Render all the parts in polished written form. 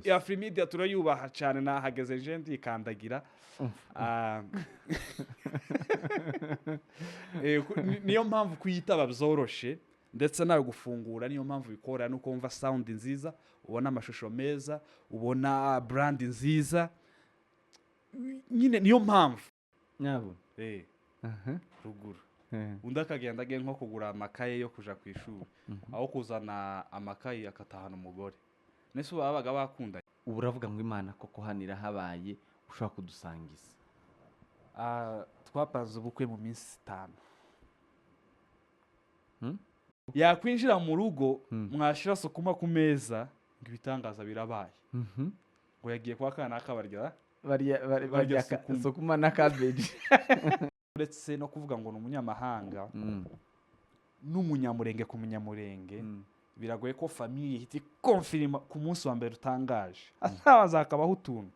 Yose. Afrimedia turayubaha cyane. Nahageze nje ndikandagira. Ah, niyo mpamvu kuyitaba byoroshe, ndetse nawe gufungura niyo mpamvu bikora, nuko wumva sound nziza, ubona amashusho meza, ubona brand nziza nyine, niyo mpamvu. Nyabo. Ruguru undi akagenda agiye nko kugura amakaye yo kuja ku ishuri, aho kuzana amakaye akatahana umugore. Nese ubu babaga bakundanye? Ubu uravuga ngo Imana koko hano irahabaye. Ushobora kudusangiza? Ah, twapanze ubukwe mu minsi 5. Yakwinjira mu rugo, mwashira sukuma ku meza, ngo ibitangaza birabaye, ngo yagiye kwa kanaka barya barya barya barya sukuma. Sukuma na cabbage. Uretse no kuvuga ngo ni umunyamahanga n'umunyamurenge ku munyamurenge, biragoye ko famille ihita ikonfirima ku munsi wa mbere utangaje. Hazabanza hakabaho utuntu,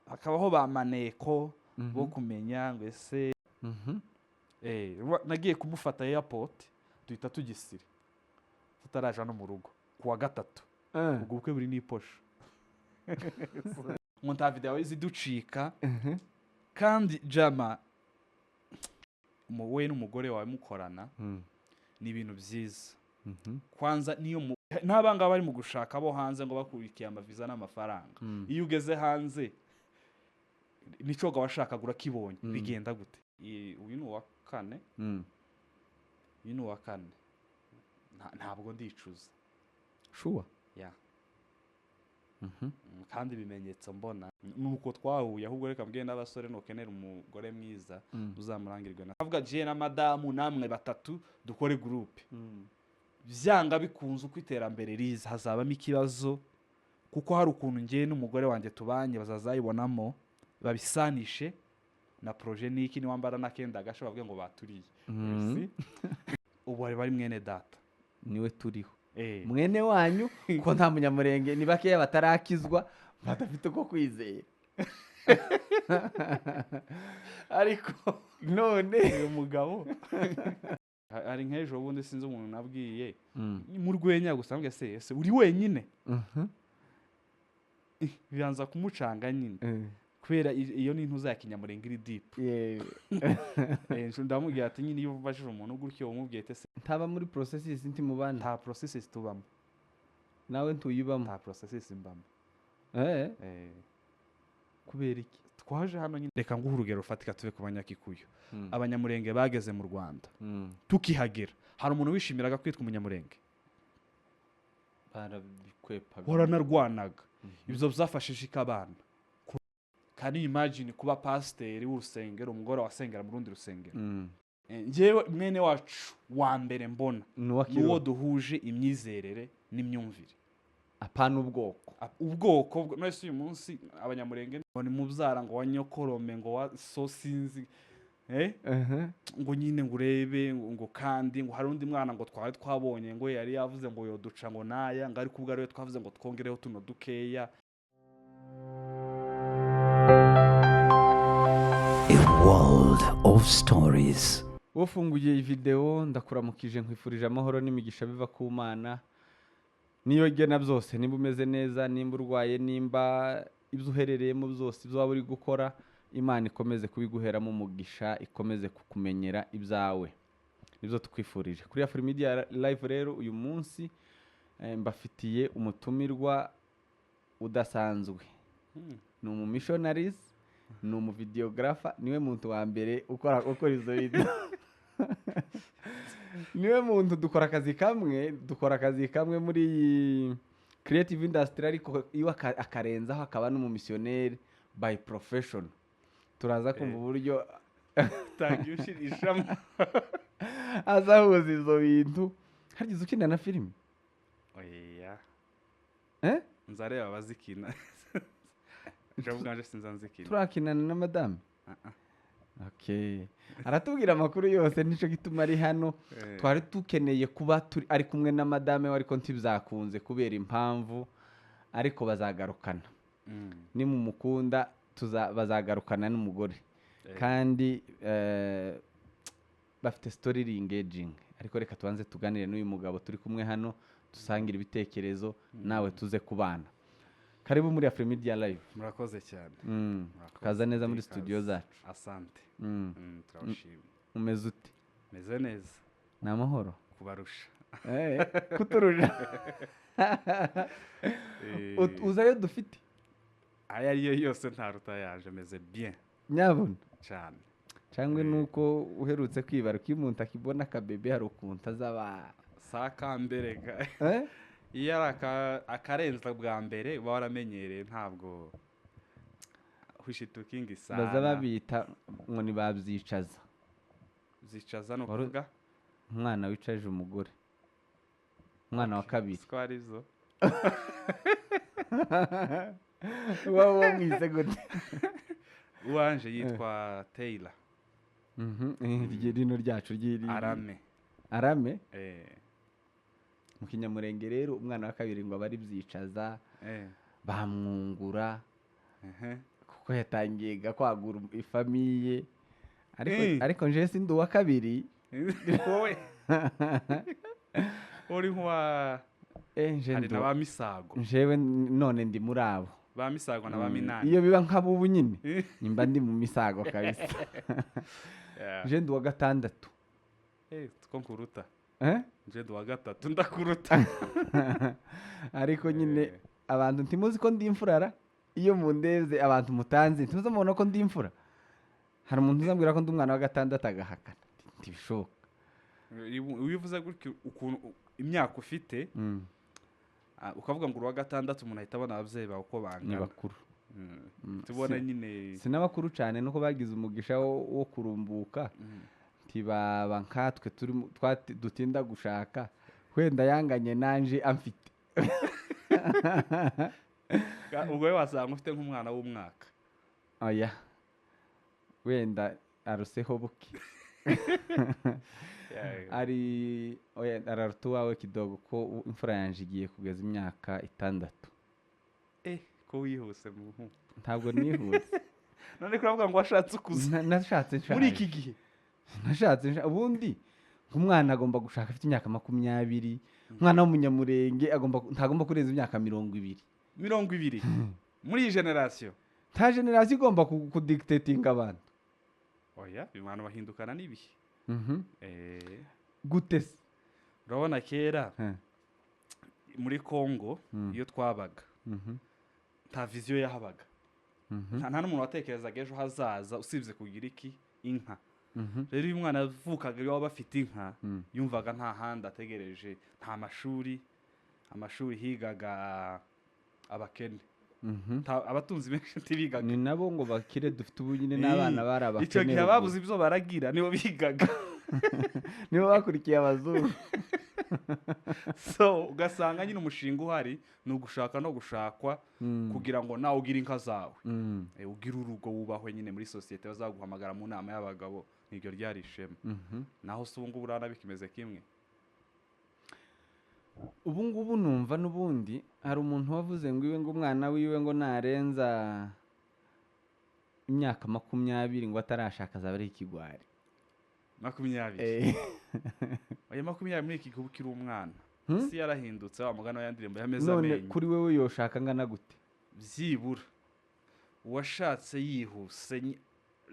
hakabaho ba maneko bo kumenya ngo ese nagiye kumufata airport, duhita tugisire tutaraja no mu rugo ku wa gatatu. Ubwo bukwe buri n'iposho ngo nta video ziducika. Kandi jama we n'umugore wawe mukorana ni ibintu byiza. Kwanza niyo n'abangaba bari mu gushaka bo hanze ngo bakurikiye amaviza n'amafaranga, iyo ugeze hanze nico washakaga urakibonye. Bigenda gute? Uyu ni uwa kane. Uyu ni uwa kane. Ntabwo ndicuza. Sure. Ya. Kandi ibimenyetso mbona nuko twahuye. Ahubwo reka mbwiye n'abasore, nukenera umugore mwiza, uzamurangirwe na avuga je na madamu namwe batatu dukore groupe. Byanga bikunze, uko iterambere riza hazabamo ikibazo, kuko hari ukuntu njye n'umugore wanjye tubanye bazazayibonamo, babisanishe na projet niki, niwambara n'akenda gasha bavuge ngo baturiye. Si? Ubu bari mwene data. Niwe turiho. Mwene wanyu, ko nta munyamurenge, ni bakeya batarakizwa badafite uko kwizera. Ariko none uyu mugabo hari nk'ejo bundi, sinzi umuntu nabwiye, ni mu rwenya gusa, mbwe se ese uri wenyine? Bibanza kumucanga nyine, kubera iyo ni intuza ya kinyamurenge iri deep. Ndamubwira ati nyine iyo ubajije umuntu gutyo, umubwiye ati ese Ntaba muri processes ntimubana? Nta processes tubamo. Nawe ntuyibamo? Nta processes mbamo. Kubera iki? Twaje hano nyine, reka nguhe urugero rufatika, tuve ku Banyakikuyu. Abanyamurenge bageze mu Rwanda, tukihagera hari umuntu wishimiraga kwitwa umunyamurenge? Barabikwepaga. Waranarwanaga. Ibyo byafashije ikabana. Can you imagine kuba pasiteri w'urusengero, umugore wasengera mu rundi rusengero? Njyewe mwene wacu wa mbere mbona ni uwa n'uwo Kirundi. Duhuje imyizerere n'imyumvire. Apana ubwoko. Ubwoko none se uyu munsi abanyamurenge ngo ni mubyara ngo wa nyokorome, ngo wa so sinzi, ngo nyine ngo urebe ngo kandi ngo hari undi mwana ngo twari twabonye ngo yari yavuze ngo yoduca ngo naya, ngo ariko ubwo ariwe twavuze ngo twongereho tuno dukeya. A world of stories. Ufunguye iyi videwo, ndakuramukije, nkwifurije amahoro n'imigisha biva ku Mana niyo gena byose. Nimba umeze neza, nimba urwaye, nimba ibyo uherereyemo byose, ibyo waba uri gukora, Imana ikomeze kubiguheramo umugisha, ikomeze kukumenyera ibyawe. Nibyo tukwifurije kuri Afrimedia Live. Rero uyu munsi mbafitiye umutumirwa udasanzwe. Ni umumissionaries, ni umuvideographer, niwe muntu wa mbere ukora izo video. Niwe muntu dukora akazi kamwe muri iyi creative industry, ariko iwe akarenzaho akaba n'umumissionnaire by profession. Turaza kumva uburyo Tangiye ushirishamo. azahuza izo bintu. Harigeze ukina na filime? Oya. Eh? Nzareba abazikina, ejo bwanje sinza nzikina. Turakinana na madame. Ah, ah. Okay, aratubwira amakuru yose, nicyo gituma ari hano. Twari dukeneye kuba turi ari kumwe na madame we, ariko ntibyakunze kubera impamvu, ariko bazagarukana. Nimumukunda bazagarukana n'umugore. Kandi bafite story iri engaging. Ariko reka tubanze tuganire n'uyu mugabo turi kumwe hano, dusangire ibitekerezo nawe, tuze kubana. Karibu muri Afrimedia Live. Murakoze cyane. Murakoze. Kaza neza muri Ikaze. studio zacu. Asante. Turabashimye. Umeze ute? Meze neza. Ni amahoro? Kubarusha. Kuturusha? Uzayo dufite. Ayo ariyo yose ntaruta yaje, meze bien. Nyabona. Cyane. Cyangwa nuko uherutse kwibaruka, iyo umuntu akibona akabebe hari ukuntu azaba Sa kambere ga. Eh? Iyo ari akarenza bwa mbere, uba waramenyereye, ntabwo hushitukingi sana. Baza babita ngo ni babyicaza. Zicaza no kuvuga Umwana wicaje umugore, umwana wa kabiri. Siko ari zo. Wowe wamwise gute? Uwanje yitwa Taylor. Iryo rino ryacu ry'iri Arame. Arame. Eh. Mu Kinyamurenge rero umwana wa kabiri ngo aba ari byicaza, bamwungura kuko yatangiye kwagura ifamille, ariko ariko nje sindi uwa kabiri. Wowe uri nkuwa Nje hari na ndi ba Misago. Njewe none ndi muri abo. Ba Misago na ba Minani. Iyo biba nk'abubu nyine nimba ndi mu misago kabisa. Nje ndi uwa gatandatu. Two nkuruta. Eh? Nje ndi uwa gatatu, ndakuruta. Ariko nyine abantu ntimuzi ko ndi imfurara. Iyo mundeze, abantu mutanzi, ntimuzi mubona ko ndi imfura. Hari umuntu uzambwira ko ndi umwana wa gatandatu agahakana. Ntibishoboka. Iyo ubivuze gutyo, ukuntu imyaka ufite, ukavuga ngo uri uwa gatandatu, umuntu ahita abona ababyeyi bawe uko Ni bangana. bakuru. Tubona nyine. Si n'abakuru cyane, nuko bagize umugisha wo kurumbuka, ntibaba nkatwe turi dutinda gushaka. Wenda yanganye nanje amfite. Ubwo we wasanga ufite nk'umwana w'umwaka. Oya, wenda aruseho buke. Ari oya, araruta uwawe kidogo, ko imfura yanje igiye kugeza imyaka 6. Ko wihuse mu Ntabwo nihuse. None ko uravuga ngo washatse ukuze? Nashatse nshaje. Muri iki gihe? Nashatse ubundi umwana agomba gushaka afite imyaka 20. Umwana w'Umunyamurenge agomba, ntagomba kurenza imyaka 20. 20 muri iyi génération? Nta génération igomba kudictatinga abantu. Oya, abantu bahindukana n'ibihe. Gute se? Urabona kera muri Congo, iyo twabaga, nta vision yahabaga. Nta n'umuntu watekerezaga ejo hazaza usibye kugira iki? Inka. Rero iyo umwana yavukaga iwabo bafite inka, yumvaga nta handi ategereje, nta mashuri. Amashuri higaga abakene. Abatunzi benshi ntibigaga. Ni nabo ngo bakire dufite ubu nyine n'abana bari abakene. Icyo gihe ruguru. ababuze ibyo baragira nibo bigaga. Nibo bakurikiye abazungu. So ugasanga nyine umushinga uhari ni ugushaka no gushakwa, kugira ngo nawe ugire inka zawe, ugire urugo, wubahwe nyine muri sosiyete, bazaguhamagara mu nama y'abagabo. Niryo ryari ishema. Naho se ubu ngubu urabona bikimeze kimwe? Ubu ngubu numva n'ubundi hari umuntu wavuze ngo iwe, ngo umwana wiwe ngo narenza imyaka 20 ngo atarashaka azaba ari ikigwari. 20? Oya, 20 muri iki gihe uba ukiri umwana. Isi yarahindutse, wa mugani wa ya ndirimbo yameze None amenyo. kuri wewe yoshaka angana gute? Byibura uwashatse yihuse,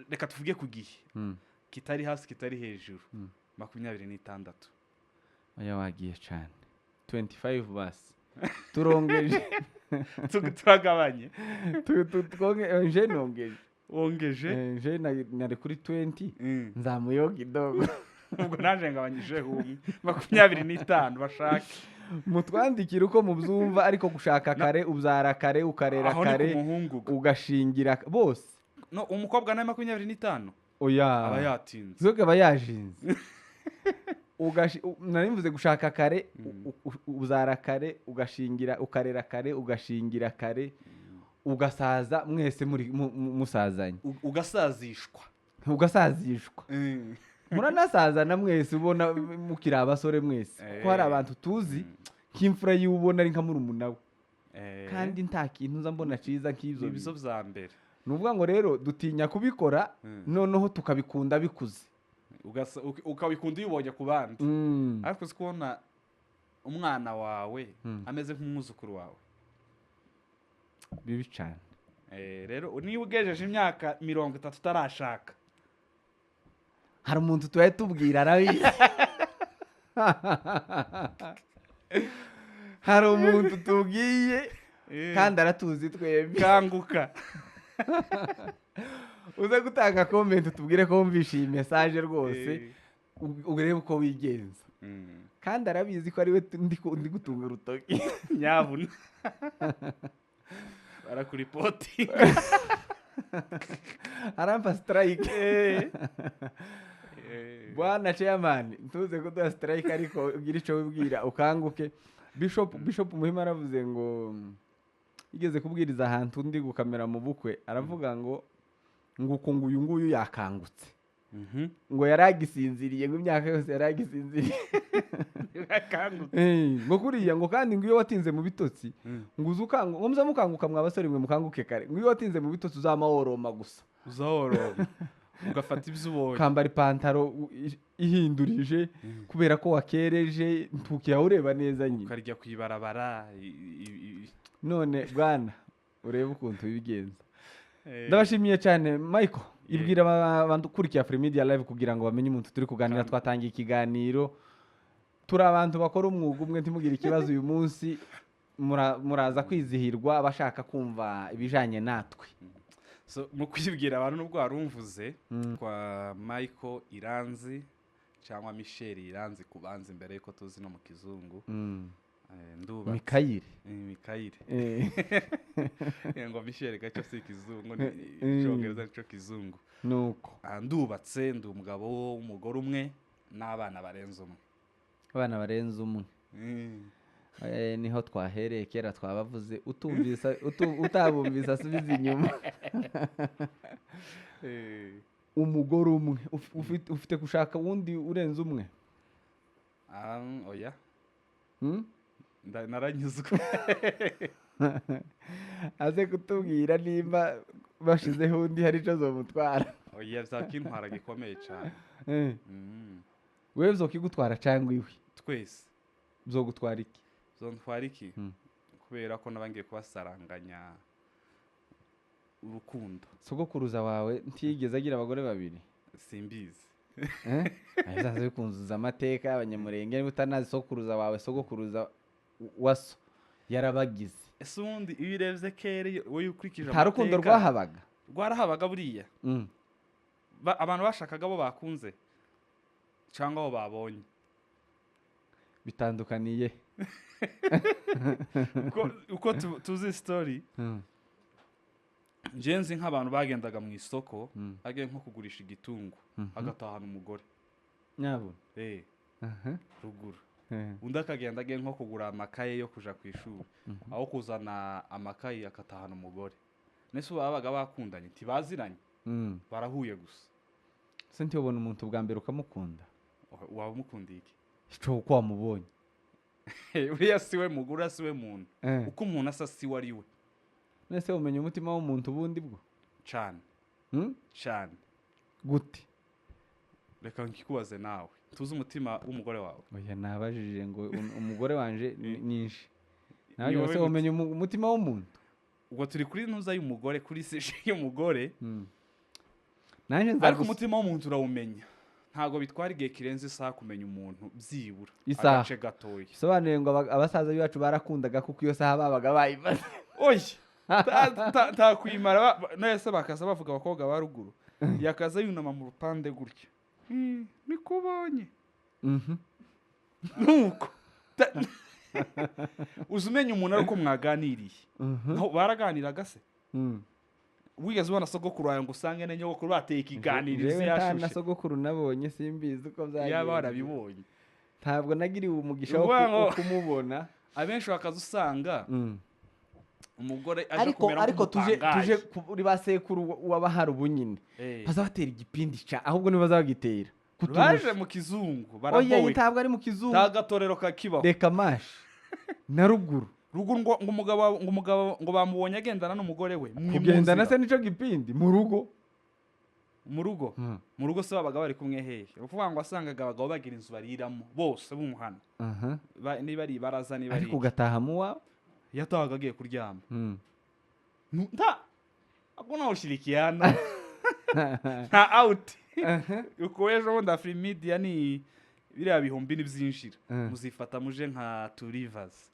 reka tuvuge ku gihe kitari hasi kitari hejuru, 26. Oya, wagiye cyane. 25 basi, turongeje. Turagabanye. Nje nongeje. Wongeje. Nje nari kuri 20, nzamuyeho kidogo. Ubwo naje ngabanyijeho umwe, 25 bashake. Mutwandikire uko mubyumva, ariko gushaka kare, ubyara kare, ukarera Aho ni kare, ku muhungu ga. ugashingira bose. No umukobwa nawe 25 Oya, aba yatinze. Zoga aba yajinze. Nari mvuze gushaka kare, ubyara kare, ugashingira, ukarera kare, ugashingira kare, ugasaza mwese muri musazanye. Ugasazishwa. Ugasazishwa, muranasazana mwese, ubona mukiri abasore mwese, kuko hari abantu tuzi nk'imfura yiwe ubona ari nka murumuna we, kandi nta kintu nza mbona ciza nk'ibyo Ni ibizo bintu. bya mbere. Ni ukuvuga ngo rero dutinya kubikora, noneho tukabikunda bikuze. Ukabikunda iyo ubonye ku bandi, ariko uzi kubona umwana wawe ameze nk'umwuzukuru wawe? Bibi cyane. Rero niba ugejeje imyaka 30 utarashaka, Hari umuntu tubaye tubwira arabizi, hari umuntu tubwiye kandi aratuzi twembi. Kanguka. Uze gutanga comment tubwire ko wumvishe iyi message rwose, urebe uko wigenza. Kandi arabizi ko ari we ndi gutunga urutoki. Nyabuna barakuripoti. Arampa strike. Bwana chairman, ntuze kuduha strike, ariko ugira icyo wibwira ukanguke. Bishop Muhima aravuze ngo yigeze kubwiriza ahantu undi gukamera mu bukwe, aravuga ngo uku ngo uyu nguyu yakangutse, ngo yari agisinziriye, ngo imyaka yose yari agisinziriye. Yakangutse. Ngo kuriya ngo kandi ngo iyo watinze mu bitotsi ngo uze ukangu, ngo muze mukanguka mwa basore mwe, mukanguke kare, ngo iyo watinze mu bitotsi uzama woroma gusa. Uzahoroma ugafata ibyo ubonye. Ukambara ipantaro ihindurije kubera ko wakereje, ntukiya ureba neza nyine. Ukarya ku ibarabara. None bwana, urebe ukuntu wibigenza. Ndabashimiye cyane. Michael, ibwira abantu ukurikiye Afrimedia Live kugira ngo bamenye umuntu turi kuganira. Twatangiye ikiganiro, turi abantu bakora umwuga umwe, ntimugire ikibazo. Uyu munsi muraza kwizihirwa abashaka kumva ibijanye natwe. So, mu kwibwira abantu, nubwo wari umvuze kwa Michael Iranzi cyangwa Michel Iranzi kubanza imbere yuko tuzi no mu kizungu. Ndubatse. Mikayire. Mikayire. Ngo Michel gacyo si ikizungu, ni icyongereza nico kizungu. Nuko. Ah, ndubatse, ndi umugabo w'umugore umwe n'abana barenze umwe. Abana barenze umwe. Niho twahereye kera twabavuze, utumvise utabumvise asubiza inyuma. Umugore umwe, ufite gushaka uwundi urenze umwe? Ah, oya. Hmm? Naranyuzwe. Aze kutubwira nimba bashizeho undi hari icyo zomutwara. Oya, byakintwara gikomeye cyane. Wewe vyokigutwara cyangwa iwe? Twese. Vyogutwara iki? Zontwara iki? Kubera ko nabangiye kubasaranganya urukundo. Sogokuruza wawe ntiyigeze agira abagore babiri? Simbizi. Azaze bikunzuza amateka y'abanyamurenge, niba utanazi sogokuruza wawe, sogokuruza wa so yarabagize. Ese ubundi iyo urebye kera, wowe ukurikije Nta rukundo amateka, rwahabaga? Rwarahabaga buriya. Abantu bashakaga abo bakunze cyangwa abo babonye. Bitandukaniye? Uko tuzi story, njye nzi nk'abantu bagendaga mu isoko, agiye nko kugurisha igitungo, agatahana umugore. Nyabuna. Ruguru. Undi akagenda agiye nko kugura amakaye yo kuja ku ishuri, aho kuzana amakaye agatahana umugore. Nese ubu babaga bakundanye? Ntibaziranye. Barahuye gusa. Se ntiyobona umuntu bwa mbere ukamukunda? Waba umukundiye iki? Ico uko wamubonye. Uriya si we mugore, uriya si we muntu. Uko umuntu asa si we ari we. Nese umenya umutima w'umuntu ubundi bwo? Cane. Cane. Gute? Reka nkikubaze nawe, tuzi umutima w'umugore wawe? Oya, nabajije ngo umugore wanje nyinshi. Ni Nawe wowe se gute? umenya umutima w'umuntu? Ubwo turi kuri ntuza y'umugore, kuri sujet y'umugore. Nanjye Ariko nzagusa. umutima w'umuntu urawumenya, ntabwo bitwara igihe kirenze isaha kumenya umuntu byibura. Isaha. Agace gatoya. Bisobanuye ngo abasaza b'iwacu barakundaga, kuko iyo saha babaga bayimaze. Oya, nta kuyimara nese bakaza bavuga abakobwa ba ruguru yakaza yunama mu rupande gutya, nikubonye. Nuko uzi umenya umuntu ari uko mwaganiriye. Naho baraganiraga se? Wigeze ubona sogokuru wawe ngo usange na nyogokuru bateye ikiganiro? Jewe nta na yashushe. Sogokuru nabonye, simbizi uko byagenze. Yaba warabibonye. Ntabwo nagiriwe umugisha wo Ukuvuga wo kumubona. Abenshi bakaza usanga umugore aje Ariko kumera ariko tuje nk'umupangayi. tuje kuri ba sekuru w'abahari ubu nyine, bazabatera igipindi ca ahubwo niba bazabagitera kuturusha. Baje mu kizungu Oya, barabowe. ntabwo ari mu kizungu. Nta gatorero kakibaho. Reka mashi na ruguru. Ruguru ngo umugabo ngo bamubonye agendana n'umugore we mu Kugendana nzira. se nico gipindi mu rugo? Mu rugo. Mu rugo se babaga bari kumwe hehe? Ni ukuvuga ngo wasangaga abagabo bagira inzu bariramo bose b'umuhana. Niba ari ibaraza, niba ari Ariko ugataha mu wawe. Yatahaga agiye kuryama. Nta, hakuna ushirikiano, nta out. Uko ejo bundi Afrimedia ni biriya bihumbi nibyinjira, muzifata muje nka Two Rivers,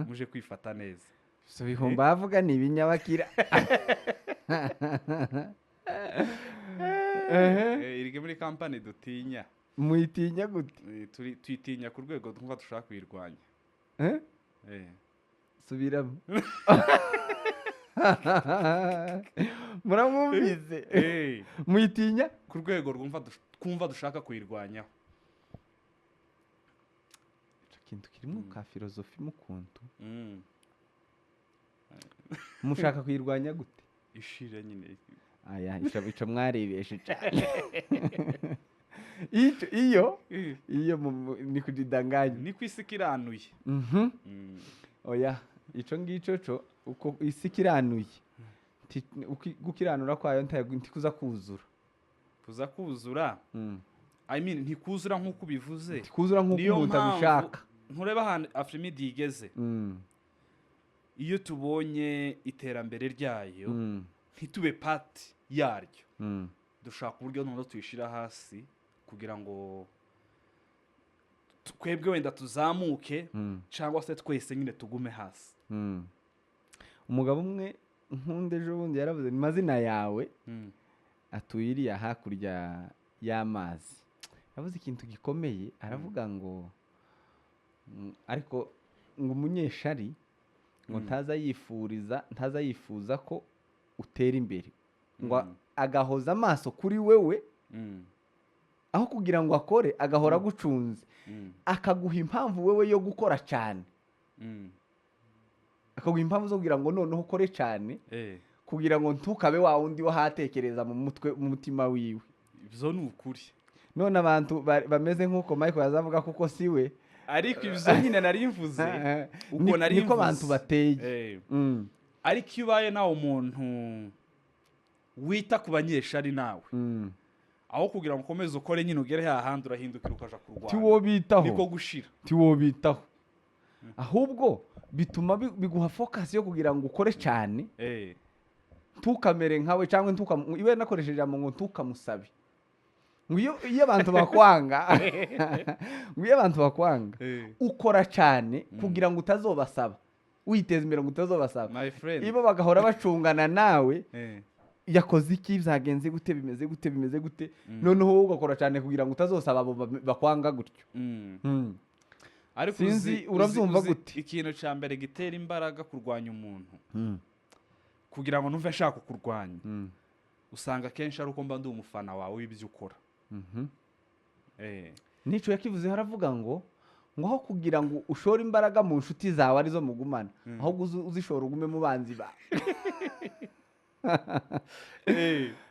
muje kwifata neza. So bihumbi avuga ni ibinyabakira. Iri muri kampani dutinya. Muyitinya gute? Tuyitinya ku rwego twumva dushaka kuyirwanya. Eh? Eh. Subiramo, muramwumvise? Muyitinya Ku rwego rwumva twumva dushaka kuyirwanyaho. Ico kintu kirimo ka filozofi mukuntu. Mushaka kuyirwanya gute? Ishire nyine. Aya, ico mwarebeshe cyane. Ico iyo iyo ni kujidanganya. Ni ku isi ikiranuye. Oya, ico ngico co uko isi kiranuye, gukiranura kwayo ntikuza kuzura. Kuza kuzura, I mean, ntikuzura nk'uko ubivuze. Ntikuzura nk'uko Niyo umuntu mpamvu abishaka. Ntureba ahantu Afrimedia igeze? Iyo tubonye iterambere ryayo, ntitube part yaryo, dushaka uburyo noneho tuyishyira hasi kugira ngo twebwe wenda tuzamuke, cyangwa se twese nyine tugume hasi. Umugabo umwe nkunda ejo bundi yaravuze ni mazina yawe, atuye iriya hakurya y'amazi, yavuze ikintu gikomeye, aravuga ngo ariko ngo umunyeshari ngo ntaza yifuriza, ntaza yifuza ko utera imbere, ngo agahoza amaso kuri wewe, aho kugira ngo akore agahora agucunze, akaguha impamvu wewe yo gukora cyane, akaguha impamvu zo kugira ngo noneho ukore cyane, kugira ngo ntukabe wa wundi wahatekereza mu mutwe, mu mutima wiwe. Ibyo ni ukuri. None abantu bameze nk'uko Michael yazavuga, kuko si we. Ariko ibyo nyine nari mvuze uko nari niko mvuze. Abantu bateye. Ariko iyo ubaye nawe umuntu wita ku banyeshari nawe, aho kugira ngo ukomeze ukore nyine ugere hahandi, urahindukira ukaja kurwana. Tiwo bitaho. Niko gushira. Tiwo bitaho, ahubwo bituma biguha focus yo kugira ngo ukore cyane, ntukamere nkawe cyangwa iwe nakoresheje ijambo ngo ntukamusabe, ngo iyo abantu bakwanga, ngo iyo abantu bakwanga, ukora cyane kugira ngo utazobasaba, witeza imbere ngo utazobasaba. My friend. Ibo bagahora bacungana nawe, yakoze iki, byagenze gute, bimeze gute, bimeze gute, noneho wowe ugakora cyane kugira ngo utazosaba abo bakwanga gutyo. Ariko Sinzi, urabyumva gute? Ikintu cya mbere gitera imbaraga kurwanya umuntu, kugira ngo numve nshaka kurwanya, usanga akenshi ari uko mba ndi umufana wawe w'ibyo ukora. Nico yakivuzeho, aravuga ngo aho kugira ngo ushore imbaraga mu nshuti zawe arizo mugumana, ahubwo uzishora ugume mu banzi bawe.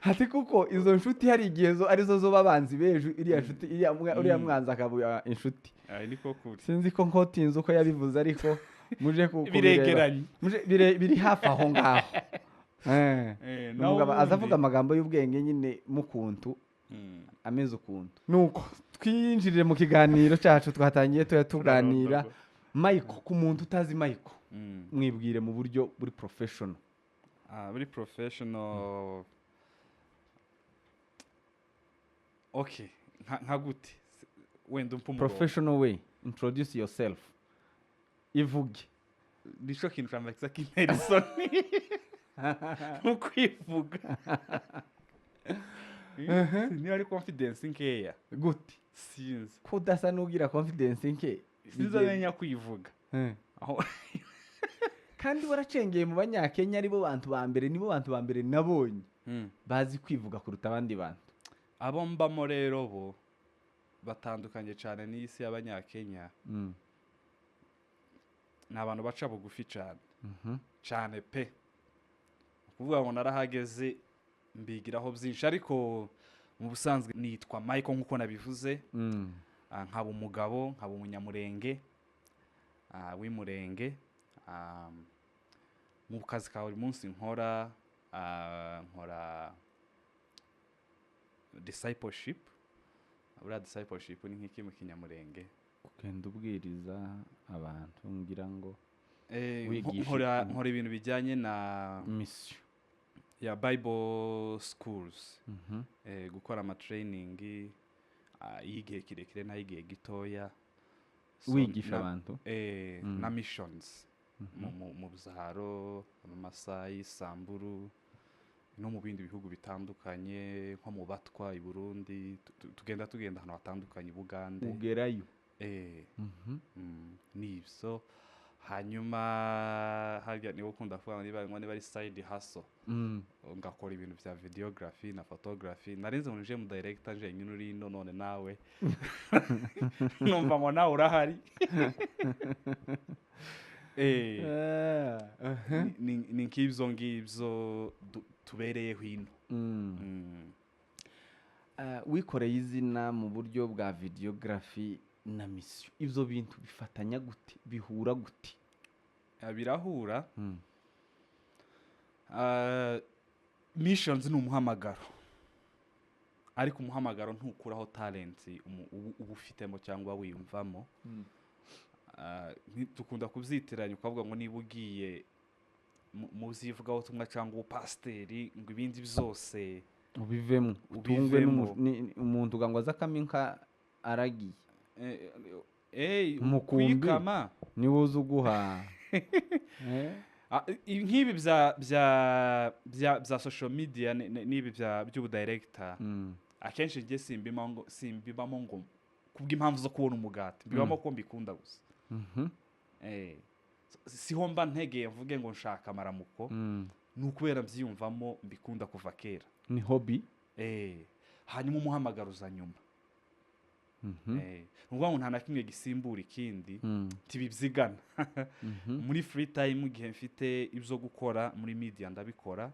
Ati kuko izo nshuti hari igihe zo arizo zo babanzi b'ejo, iriya nshuti, uriya mwanzi akaba inshuti. Ayi, niko kuri. Sinzi ko nkotinze uko yabivuze, ariko muje kubireba. Biregeranye. Biri hafi aho ngaho. Naho Umugabo aza ubundi- avuga amagambo y'ubwenge nyine mukuntu, ameze ukuntu. Nuko twinjirire mu kiganiro cyacu twatangiye tuya tuganira. Michael, ku muntu utazi Michael, mwibwire mu buryo buri professional. Ah, buri professional, okay, nka gute? Wenda umpa umurongo. Professional way, introduce yourself, ivuge. Nico kintu cya mbere kiza kintera isoni nko kwivuga, niba ari confidence nkeya. Gute? Sinzi. Ko udasa n'ugira confidence nke? Sinzi, amenya kwivuga aho. Kandi waracengeye mu Banyakenya, aribo bantu ba mbere, nibo bantu ba mbere nabonye bazi kwivuga kuruta abandi bantu. Abo mbamo rero bo batandukanye cyane n'iyi si y'Abanyakenya. Ni abantu baca bugufi cyane cyane pe. Ni ukuvuga ngo narahageze mbigiraho byinshi, ariko mu busanzwe nitwa Michael nk'uko nabivuze. Nkaba umugabo, nkaba umunyamurenge, w'Imurenge. Mu kazi ka buri munsi nkora, nkora discipleship. Buriya discipleship ni nk'iki mu Kinyamurenge? Kugenda ubwiriza abantu, ngira ngo. Wigisha Nkora iki? Nkora ibintu bijyanye na mission ya Bible schools, gukora ama training y'igihe kirekire n'ay'igihe gitoya. So, Wigisha abantu. Na missions mu byaro, mu Masayi, Samburu no mu bindi bihugu bitandukanye, nko mu Batwa i Burundi. Tugenda ahantu hatandukanye, i Bugande. Ugerayo. Nibyo. Hanyuma harya niba ukunda kuvuga ngo niba ari side hustle, ngakora ibintu bya videography na photography. Narinze ngo nije mu director nje nyine uri ino, none nawe numva ngo nawe urahari. Ni nk'ibyo ngibyo tubereyeho ino. Wikoreye izina mu buryo bwa videography na mission, ibyo bintu bifatanya gute, bihura gute? Birahura. Missions ni umuhamagaro, ariko umuhamagaro ntukuraho talent uba ufitemo cyangwa wiyumvamo. Dukunda kubyitiranya, ukavuga ngo niba ugiye mu by'ivugabutumwa cyangwa ubupasiteri, ngo ibindi byose ubivemo, utungwe Ubivemo. umuntu uga ngo aze akama inka aragiye. Umukumbi. Kuyikama. Niwe uzi uguha. Ah, nk'ibi bya social media n'ibi by'ubudirector, akenshi njye simbibamo ngo kubw'impamvu zo kubona umugati, mbibamo ko mbikunda gusa. Siho mba ntegeye mvuge ngo nshaka amaramuko, ni ukubera mbyiyumvamo, mbikunda kuva kera. Ni hobby. Hanyuma umuhamagaro uza nyuma. Ni ukuvuga ngo nta na kimwe gisimbura ikindi, ntibibyigana. Muri free time, igihe mfite ibyo gukora muri media ndabikora,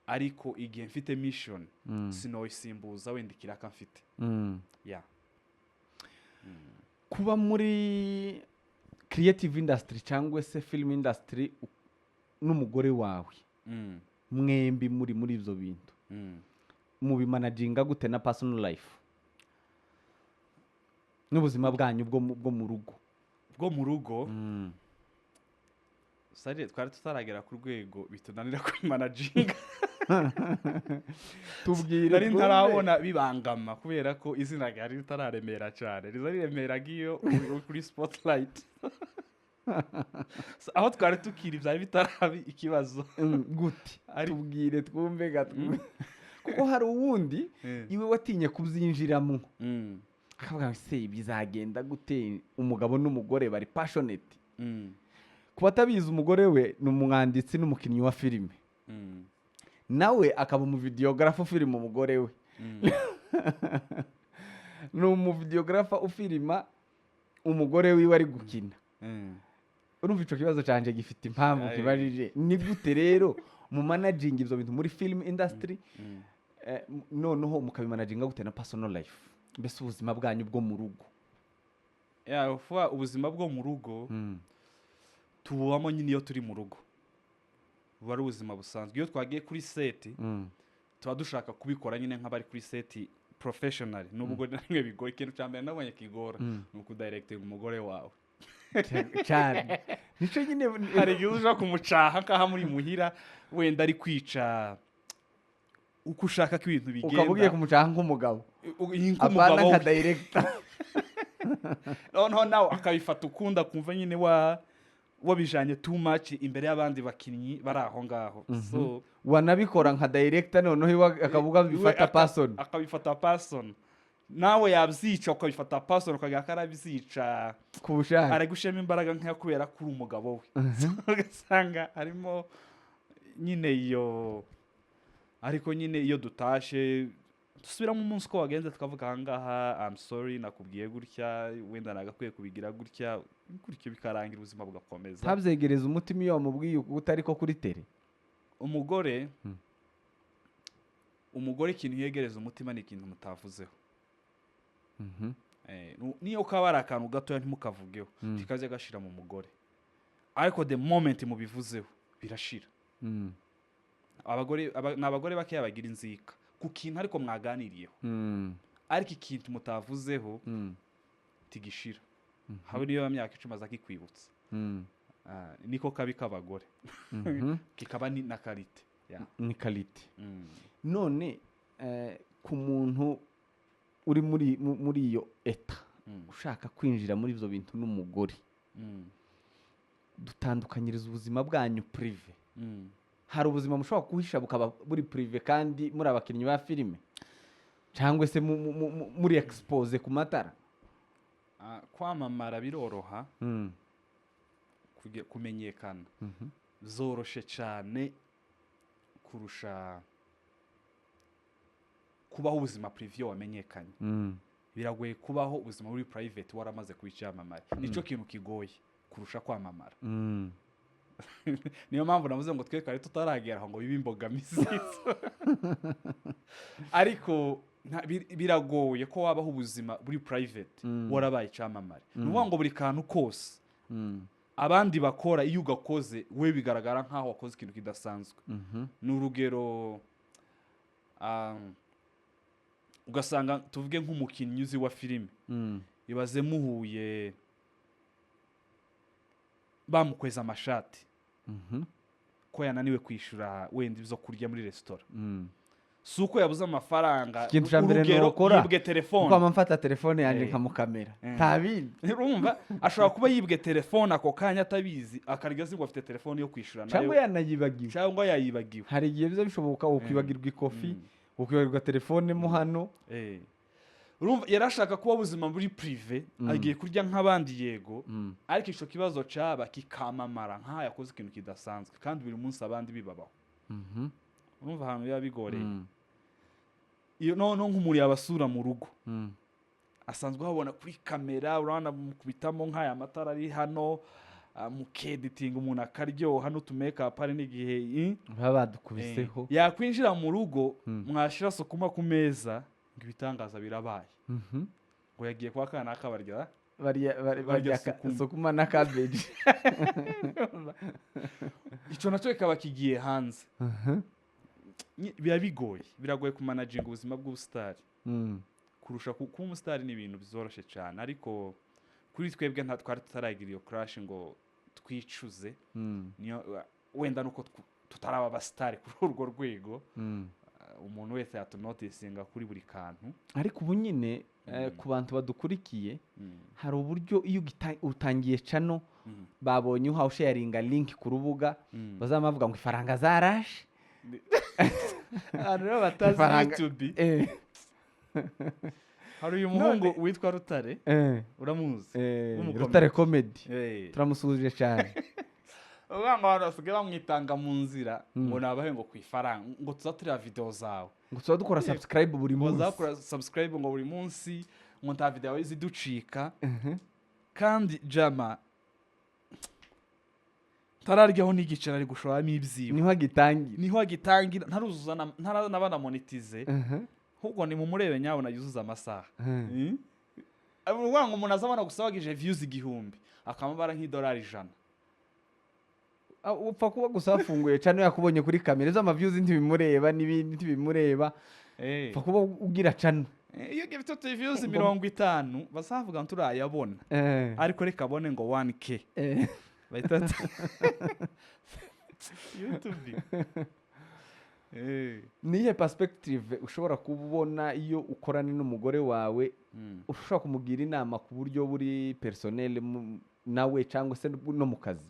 ariko igihe mfite mission sinoyisimbuza wenda ikiraka mfite. Yeah. Kuba muri creative industry cyangwa se film industry n'umugore wawe, mwembi muri ibyo bintu, mubimanaginga gute na personal life n'ubuzima bwanyu bwo mu rugo? Bwo mu rugo, sare twari tutaragera ku rwego bitunanira kubimanaginga. Tubwire Nari twumve. ntarabona bibangama kubera ko izina ryari ritararemera cyane, riza riremera nk'iyo uri kuri spotlight. So, aho twari tukiri byari bitaraba ikibazo. Gute? Tubwire twumve gatwe, kuko hari uwundi iwe watinye kubyinjiramo, akavuga ngo: "Se bizagenda gute, umugabo n'umugore bari passionate?" Ku batabizi, umugore we ni umwanditsi n'umukinnyi wa filime, nawe akaba umuvideographer ufilima umugore we. Ni umuvideographer ufilima umugore wiwe ari gukina. Urumva icyo kibazo cyanjye gifite impamvu kibajije. Ni gute rero mu managinga ibyo bintu muri film industry, noneho mukabimanaginga gute na personal life, mbese ubuzima bwanyu bwo mu rugo? Yeah, ufuwa ubuzima bwo mu rugo tububamo nyine. Iyo turi mu rugo buba ari ubuzima busanzwe. Iyo twagiye kuri set, tuba dushaka kubikora nyine nk'abari kuri set professional, nubwo na rimwe bigoye. Ikintu cya mbere nabonye kigora ni ukudirectinga umugore wawe. Cyane, nicyo nyine. Hari igihe uja kumucaha nk'aho muri muhira, wenda ari kwica uko ushaka ko ibintu bigenda. Ukaba ugiye kumucaha nk'umugabo, Iyi apana nk'umugabo nka we. director. Noneho nawe akabifata ukundi, akumva nyine wa wabijanye too much imbere y'abandi bakinnyi bari aho ngaho. So Wanabikora nka director, noneho iwe akavuga iwe bifata person. Akabifata person, nawe yabyica ukabifata person, ukagira ko arabyica ku bushake. Ari gushiramo imbaraga nkeya kubera ko uri umugabo we. Ugasanga harimo nyine iyo, ariko nyine iyo dutashe dusubiramo umunsi uko wagenze, tukavuga: "Ahangaha I'm sorry, nakubwiye gutya, wenda nagakwiye kubigira gutya gutyo," bikarangira, ubuzima bugakomeza. Ntabyegereza umutima iyo wamubwiye utari ko kuri tere? Umugore, umugore ikintu yegereza umutima ni ikintu mutavuzeho. Niyo kaba ari akantu gatoya ntimukavugeho, kikajya gashira mu mugore, ariko the moment mubivuzeho birashira. Abagore ni abagore bakeya bagira inzika ku kintu ariko mwaganiriyeho, ariko ikintu mutavuzeho tigishira, habe niyo myaka 10 aza akikwibutsa. Niko kabi k'abagore, kikaba ni na qualité. Yeah. Ni qualité. None ku muntu uri muri iyo état, ushaka kwinjira muri ibyo bintu n'umugore, dutandukanyiriza ubuzima bwanyu privé. Hari ubuzima mushobora guhisha bukaba buri privé kandi muri abakinnyi ba filime, cyangwa se muri exposé ku matara? Kwamamara biroroha, kumenyekana zoroshe cyane kurusha kubaho ubuzima privé iyo wamenyekanye. Biragoye kubaho ubuzima buri private waramaze kuba icyamamare. Nicyo kintu kigoye kurusha kwamamara. Niyo mpamvu navuze ngo twe twari tutaragera aho ngo bibe imbogamizi, ariko biragoye ko wabaho ubuzima buri private warabaye icyamamare. Ni ukuvuga ngo buri kantu kose abandi bakora, iyo ugakoze we bigaragara nk'aho wakoze ikintu kidasanzwe. Ni urugero, ugasanga tuvuge nk'umukinnyi uzi wa filime, ibaze muhuye bamukweza amashati ko yananiwe kwishyura wenda ibyo kurya muri resitora. Si uko yabuze amafaranga. Ikintu cya mbere Urugero, nokora, yibwe telefone. Kwama mfata telefone yanjye nkamukamera, nta bindi. Urumva, ashobora kuba yibwe telefone ako kanya atabizi, akarya azi ngo afite telefone yo kwishyura Cyangwa nayo. yanayibagiwe. Cyangwa yayibagiwe. Hari igihe biza bishoboka ukwibagirwa ikofi, ukwibagirwa telefone mo hano. Urumva, yari ashaka kuba ubuzima muri privé, agiye kurya nk'abandi, yego, ariko icyo kibazo cyaba kikamamara nk'aho yakoze ikintu kidasanzwe, kandi buri munsi abandi bibabaho. Urumva ahantu biba bigoreye. Iyo noneho nk'umuntu yabasura mu rugo, asanzwe habona kuri kamera, urabona mukubitamo nk'aya matara ari hano, mukeditinga umuntu akaryoha n'utumekapu, hari n'igihe Baba badukubiseho. Yakwinjira mu rugo, mwashyira sukuma ku meza, ngo ibitangaza birabaye, ngo yagiye kwa kanaka barya Barya barya sukuma. Sukuma na cabbage. Icyo nacyo kikaba kigiye hanze. Biba bigoye, biragoye kumanaginga ubuzima bw'ubusitari kurusha kuba umusitari. Ni ibintu byoroshye cyane, ariko kuri twebwe nta twari tutaragira iyo crash ngo twicuze. Niyo wenda nuko tutaraba abasitari kuri urwo rwego. Umuntu wese yatunotisinga kuri buri kantu. Ariko ubu nyine, ku bantu badukurikiye, hari uburyo iyo utangiye channel, babonye uhawe usharinga link ku rubuga, bazaba bavuga ngo ifaranga zaraje. Abantu rero batazi YouTube, hari uyu muhungu witwa Rutare, uramuzi? W'umukomedi. Rutare Comedy. Turamusuhuje cyane. Uvuga ngo abantu basigaye bamwitanga mu nzira ngo nabahe ngo ku ifaranga, ngo tuza tureba video zawe, ngo tuba dukora subscribe buri ngo munsi, zakora subscribe ngo buri munsi, ngo nta video ziducika, kandi jama ntararyaho n'igiceri, ari gushoramo ibyiwe. Niho agitangira. Niho agitangira, ntaruzuza ntaranaba na monetize. Ahubwo ni mumurebe nyabona yuzuza amasaha. Uvuga ngo umuntu azabona gusa wagije views 1000, akamubara nk'idolari 100. Upfa kuba gusa wafunguye channel, yakubonye kuri kamera, izo amaviews ntibimureba n'ibindi ntibimureba, upfa kuba ugira channel. Iyo ugifite views 50, bazavuga ngo turayabona, ariko reka abone ngo 1K, bahita YouTube. Nihe perspective ushobora kubona iyo ukorana n'umugore wawe, ushobora kumugira inama ku buryo buri personnel nawe cyangwa se no mu kazi?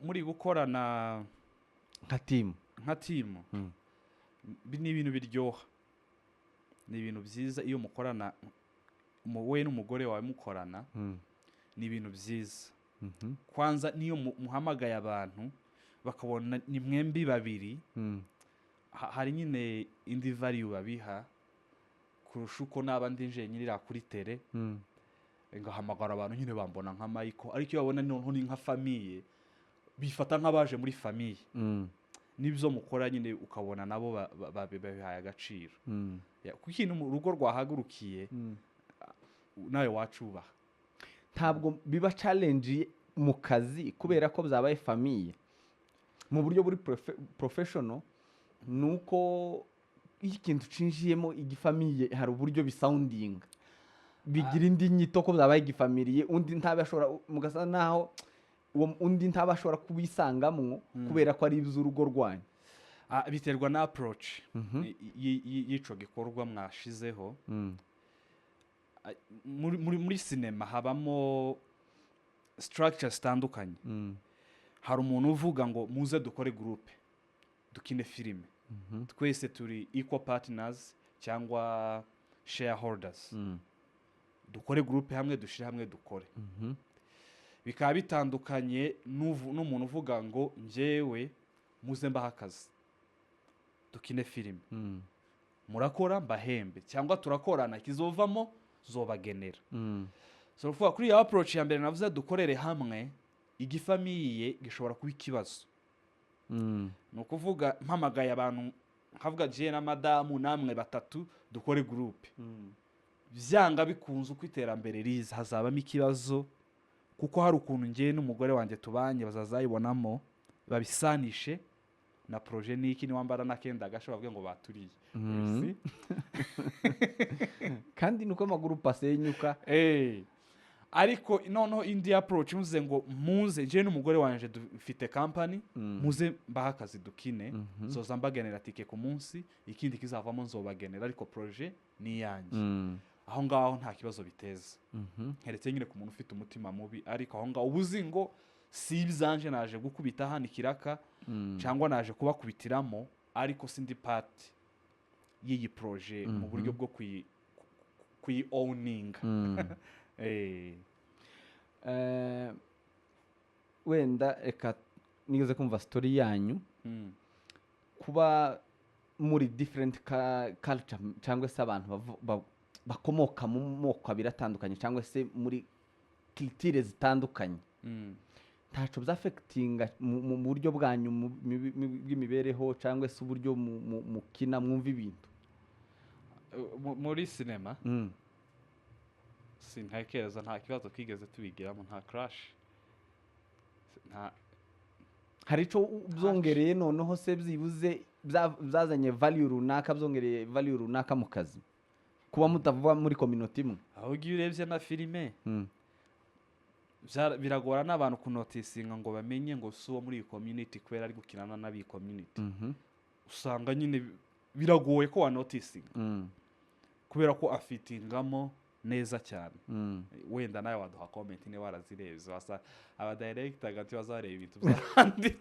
Muri gukorana nka team. Nka team, ni ibintu biryoha, ni ibintu byiza iyo mukorana, wowe n'umugore wawe mukorana, ni ibintu byiza. Kwanza niyo muhamagaye abantu bakabona ni mwembi babiri, hari nyine indi value babiha kurusha uko naba ndi njyenyine iriya kuri tele, ngahamagara abantu nyine bambona nka Michael. Ariko iyo babona noneho ni nka famille, bifata nk'abaje muri famille. N'ibyo mukora nyine ukabona nabo babihaye agaciro. Kuko ikintu mu rugo rwahagurukiye, nawe wacubaha. Ntabwo biba challenge mu kazi kubera ko byabaye famille mu buryo buri professional? Ni uko iyo ikintu cinjiyemo igifamille, hari uburyo bisoundinga. Bigira indi nyito ko byabaye igifamiliye, undi ntabe ashobora, mugasa naho uwo undi ntaba ashobora kubisangamwo kubera ko ari iby'urugo rwanyu. Biterwa na approach y'ico gikorwa mwashizeho. Muri sinema habamo structure zitandukanye. Hari umuntu uvuga ngo muze dukore groupe, dukine filime, twese turi equal partners cyangwa shareholders, dukore groupe hamwe, dushyire hamwe, dukore. Bikaba bitandukanye n'umuntu uvuga ngo njyewe muze mbahe akazi, dukine filime, murakora mbahembe, cyangwa turakorana, kizovamo zobagenera. So ukuvuga kuri iyo approach ya mbere navuze, dukorere hamwe, igifamiliye gishobora kuba ikibazo. Ni ukuvuga mpamagaye abantu nkavuga jye na madamu namwe batatu dukore groupe, byanga bikunze uko iterambere riza hazabamo ikibazo, kuko hari ukuntu njye n'umugore wanjye tubanye bazazayibonamo, babisanishe na projet niki, niwambara n'akenda gasha bavuge ngo baturiye. Si? Kandi nuko amagurupe asenyuka. Ariko noneho indi approach muze ngo muze njye n'umugore wanje dufite company, muze mbahe akazi dukine, nzoza mbagenera tike ku munsi, ikindi kizavamo nzobagenera, ariko projet ni iyanjye. Aho ngaho nta kibazo biteza, nkeretse nyine ku muntu ufite umutima mubi. Ariko aho ngaho uba uzi ngo si ibyanjye, naje gukubita hano ikiraka cyangwa naje kubakubitiramo, ariko sindi part y'iyi projet mu buryo bwo kuyi owninga. Wenda reka nigeze kumva story yanyu, kuba muri different culture cyangwa se abantu bakomoka mu moko abiri atandukanye cyangwa se muri culture zitandukanye, ntaco byaffectinga mu buryo bwanyu bw'imibereho cyangwa se uburyo mukina, mwumva ibintu? Muri sinema sintekereza, nta kibazo twigeze tubigiramo, nta clash, nta Hari ico byongereye noneho se byibuze, byazanye value runaka, byongereye value runaka mu kazi kuba mutavuga muri community imwe? Ahubwo iyo urebye na filime, biragora n'abantu kunoticinga ngo bamenye ngo si uwo muri iyi community kubera ari gukinana n'ab'iyi community. Usanga nyine biragoye ko wanoticinga kubera ko afittingamo neza cyane. Wenda nawe waduha comment niba warazirebye, wasa abadirector hagati bazareba ibintu by'abandi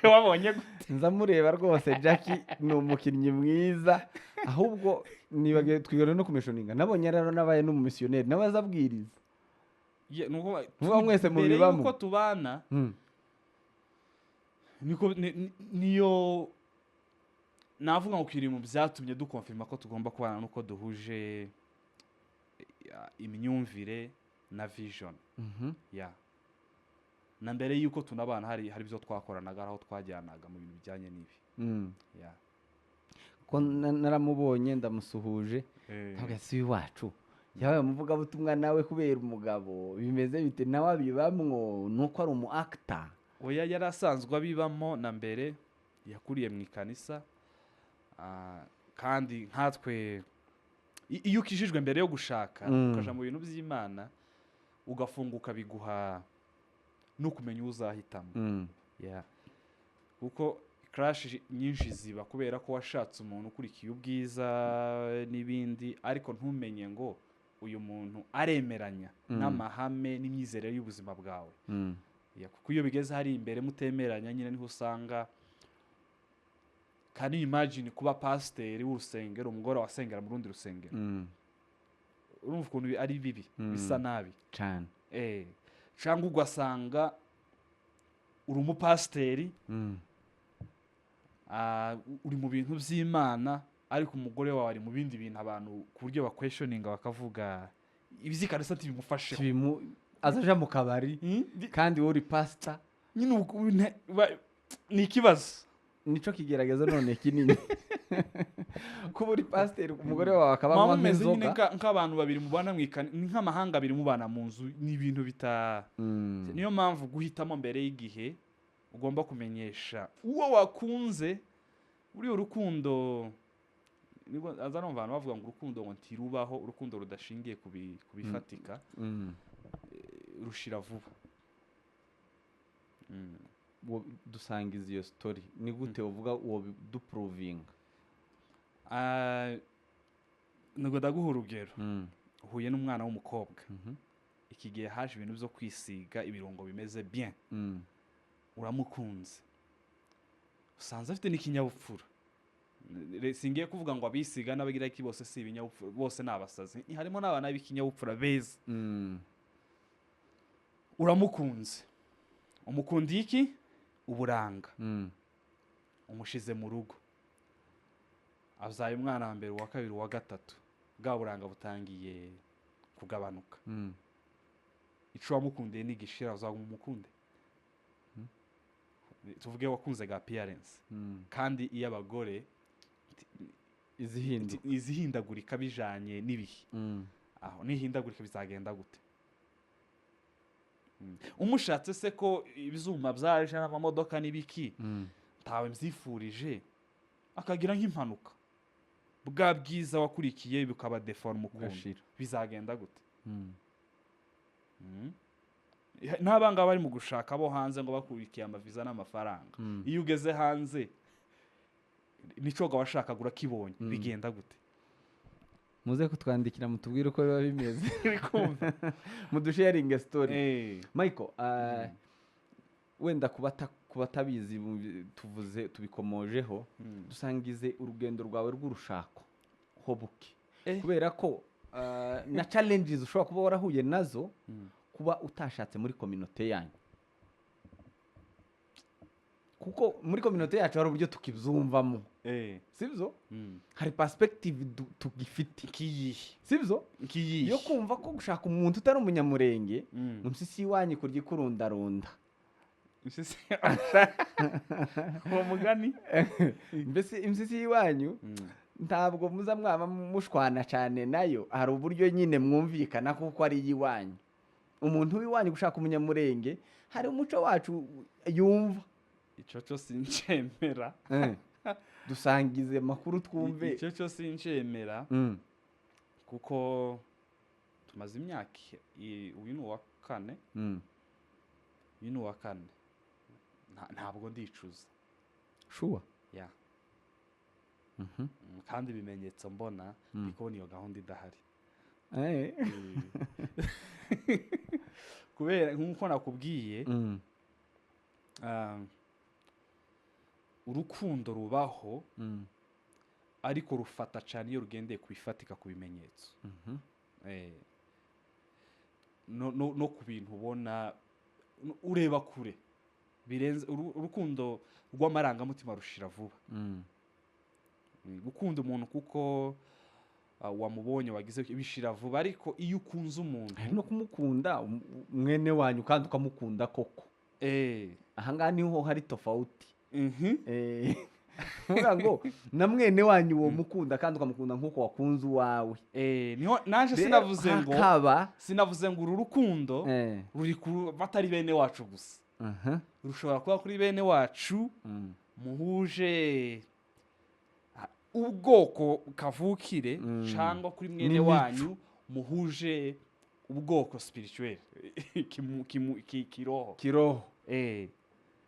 we wabonye gute? Nza mureba rwose, Jackie ni umukinnyi mwiza. Ahubwo nibagiwe twigana no kumissioninga, nabonye rero nabaye n'umumissionnaire, nawe azabwiriza. Ni ukuvuga Muba mwese mbere mubibamo. yuko tubana, niko niyo navuga ngo kiri mu byatumye duconfirma ko tugomba kubana nuko duhuje imyumvire na vision. Ya na mbere yuko tunabana hari ibyo twakoranaga, hari aho twajyanaga mu bintu bijyanye n'ibi. Ya. Ko naramubonye, ndamusuhuje, ntabwo si iwacu, yabaye umuvugabutumwa nawe kubera umugabo, bimeze bite? Nawe abibamwo nuko ari umu actor? Oya, yari asanzwe abibamo na mbere, yakuriye mu ikanisa. Kandi nkatwe iyo ukijijwe mbere yo gushaka, ukaja mu bintu by'Imana, ugafunguka, biguha no kumenya uwo uzahitamo. Yeah. Kuko crash nyinshi ziba kubera ko washatse umuntu ukurikiye ubwiza n'ibindi, ariko ntumenye ngo uyu muntu aremeranya n'amahame n'imyizerere y'ubuzima bwawe. Yeah, kuko iyo bigeze hari imbere mutemeranya, nyine niho usanga. Can you imagine kuba pasiteri w'urusengero, umugore wasengera mu rundi rusengero? Urumva ukuntu ari bibi, bisa nabi. Cyane. Cyangwa ugasanga uri umupasiteri, uri mu bintu by'Imana, ariko umugore wawe ari mu bindi bintu, abantu ku buryo baquestioninga bakavuga ibizikanisa ntibimufasheho. Azaja mu kabari kandi wowe uri pasita. Nyine ni ikibazo. Nico kigerageza none kinini, kuba uri pasiteri, umugore wawe akaba Muba anywa mumeze nyine nk'inzoga. nk'abantu babiri mubana mu ni nk'amahanga abiri mubana mu nzu, ni ibintu bita niyo mpamvu guhitamo mbere y'igihe ugomba kumenyesha uwo wakunze uriya urukundo. Nibwo aza numva abantu bavuga ngo urukundo ngo ntirubaho, urukundo rudashingiye ku bifatika rushira vuba. Dusangiza iyo story, ni gute uvuga uwo duprovinga? Ah, nubwo ndaguha urugero, uhuye n'umwana w'umukobwa, iki gihe haje ibintu byo kwisiga ibirungo bimeze bien, uramukunze, usanze afite n'ikinyabupfura. Singiye kuvuga ngo abisiga n'abagira iki bose si ibinyabupfura, bose ni abasazi, harimo n'abana b'ikinyabupfura beza. Uramukunze, umukundiye iki? Uburanga. Umushize mu rugo, abyaye umwana wa mbere, uwa kabiri, uwa gatatu, bwa buranga butangiye kugabanuka. Ico wamukundiye nigishira, uzaguma umukunde? Tuvuge wakunze ga appearance, kandi iyo abagore izihinduka, izihindagurika bijanye n'ibihe, aho nihindagurika bizagenda gute? Umushatse se ko ibizuma byaje n'amamodoka n'ibiki, ntawe mbyifurije, akagira nk'impanuka, bwa bwiza wakurikiye bukaba deforme ukuntu, Bugashira. bizagenda gute? N'abangaba bari mu gushaka bo hanze ngo bakurikiye amaviza n'amafaranga, iyo ugeze hanze nico washakaga urakibonye, bigenda gute? Muze kutwandikira mutubwire uko biba bimeze. Uri kumva? Mudusharinge story. Michael, wenda ku batabizi, tuvuze tubikomojeho, dusangize urugendo rwawe rw'urushako ho buke, kubera ko na challenges ushobora kuba warahuye nazo kuba utashatse muri communauté yanyu, kuko muri communauté yacu hari uburyo tukibyumvamo, sibyo? Hari perspective tugifite, Nkiyihe? sibyo? Nkiyihe? Yo kumva ko gushaka umuntu utari umunyamurenge, impyisi iwanyu kurya ikurundarunda. Impyisi, uwo mugani. Mbese impyisi y'iwanyu ntabwo muza mwaba mushwana cyane nayo, hari uburyo nyine mwumvikana kuko ari iy'iwanyu. Umuntu w'iwanyu gushaka umunyamurenge, hari umuco wacu yumva. Icyo cyo sincemera. Dusangize amakuru twumve. Icyo cyo sincemera, kuko tumaze imyaka uyu ni uwa kane. Uyu ni uwa kane. Ntabwo ndicuza. Sure. Ya. Kandi ibimenyetso mbona, ndi kubona iyo gahunda idahari. Kubera nk'uko nakubwiye, urukundo rubaho, ariko rufata cyane iyo rugendeye ku bifatika, ku bimenyetso. No ku bintu ubona, ureba kure birenze. Urukundo rw'amarangamutima rushira vuba. Gukunda umuntu kuko wamubonye wagize bishira vuba, ariko iyo ukunze umuntu, Hari no kumukunda mwene wanyu kandi ukamukunda koko. Ahangaha niho hari tofauti. Kuvuga ngo na mwene wanyu uwo mukunda kandi ukamukunda nk'uko wakunze uwawe. Niho naje. Rero Sinavuze ngo hakaba sinavuze ngo uru rukundo ruri ku batari bene wacu gusa. Rushobora kuba kuri bene wacu muhuje ubwoko kavukire, cyangwa kuri mwene N'imico. wanyu muhuje ubwoko spirituel, kiroho. Kiroho.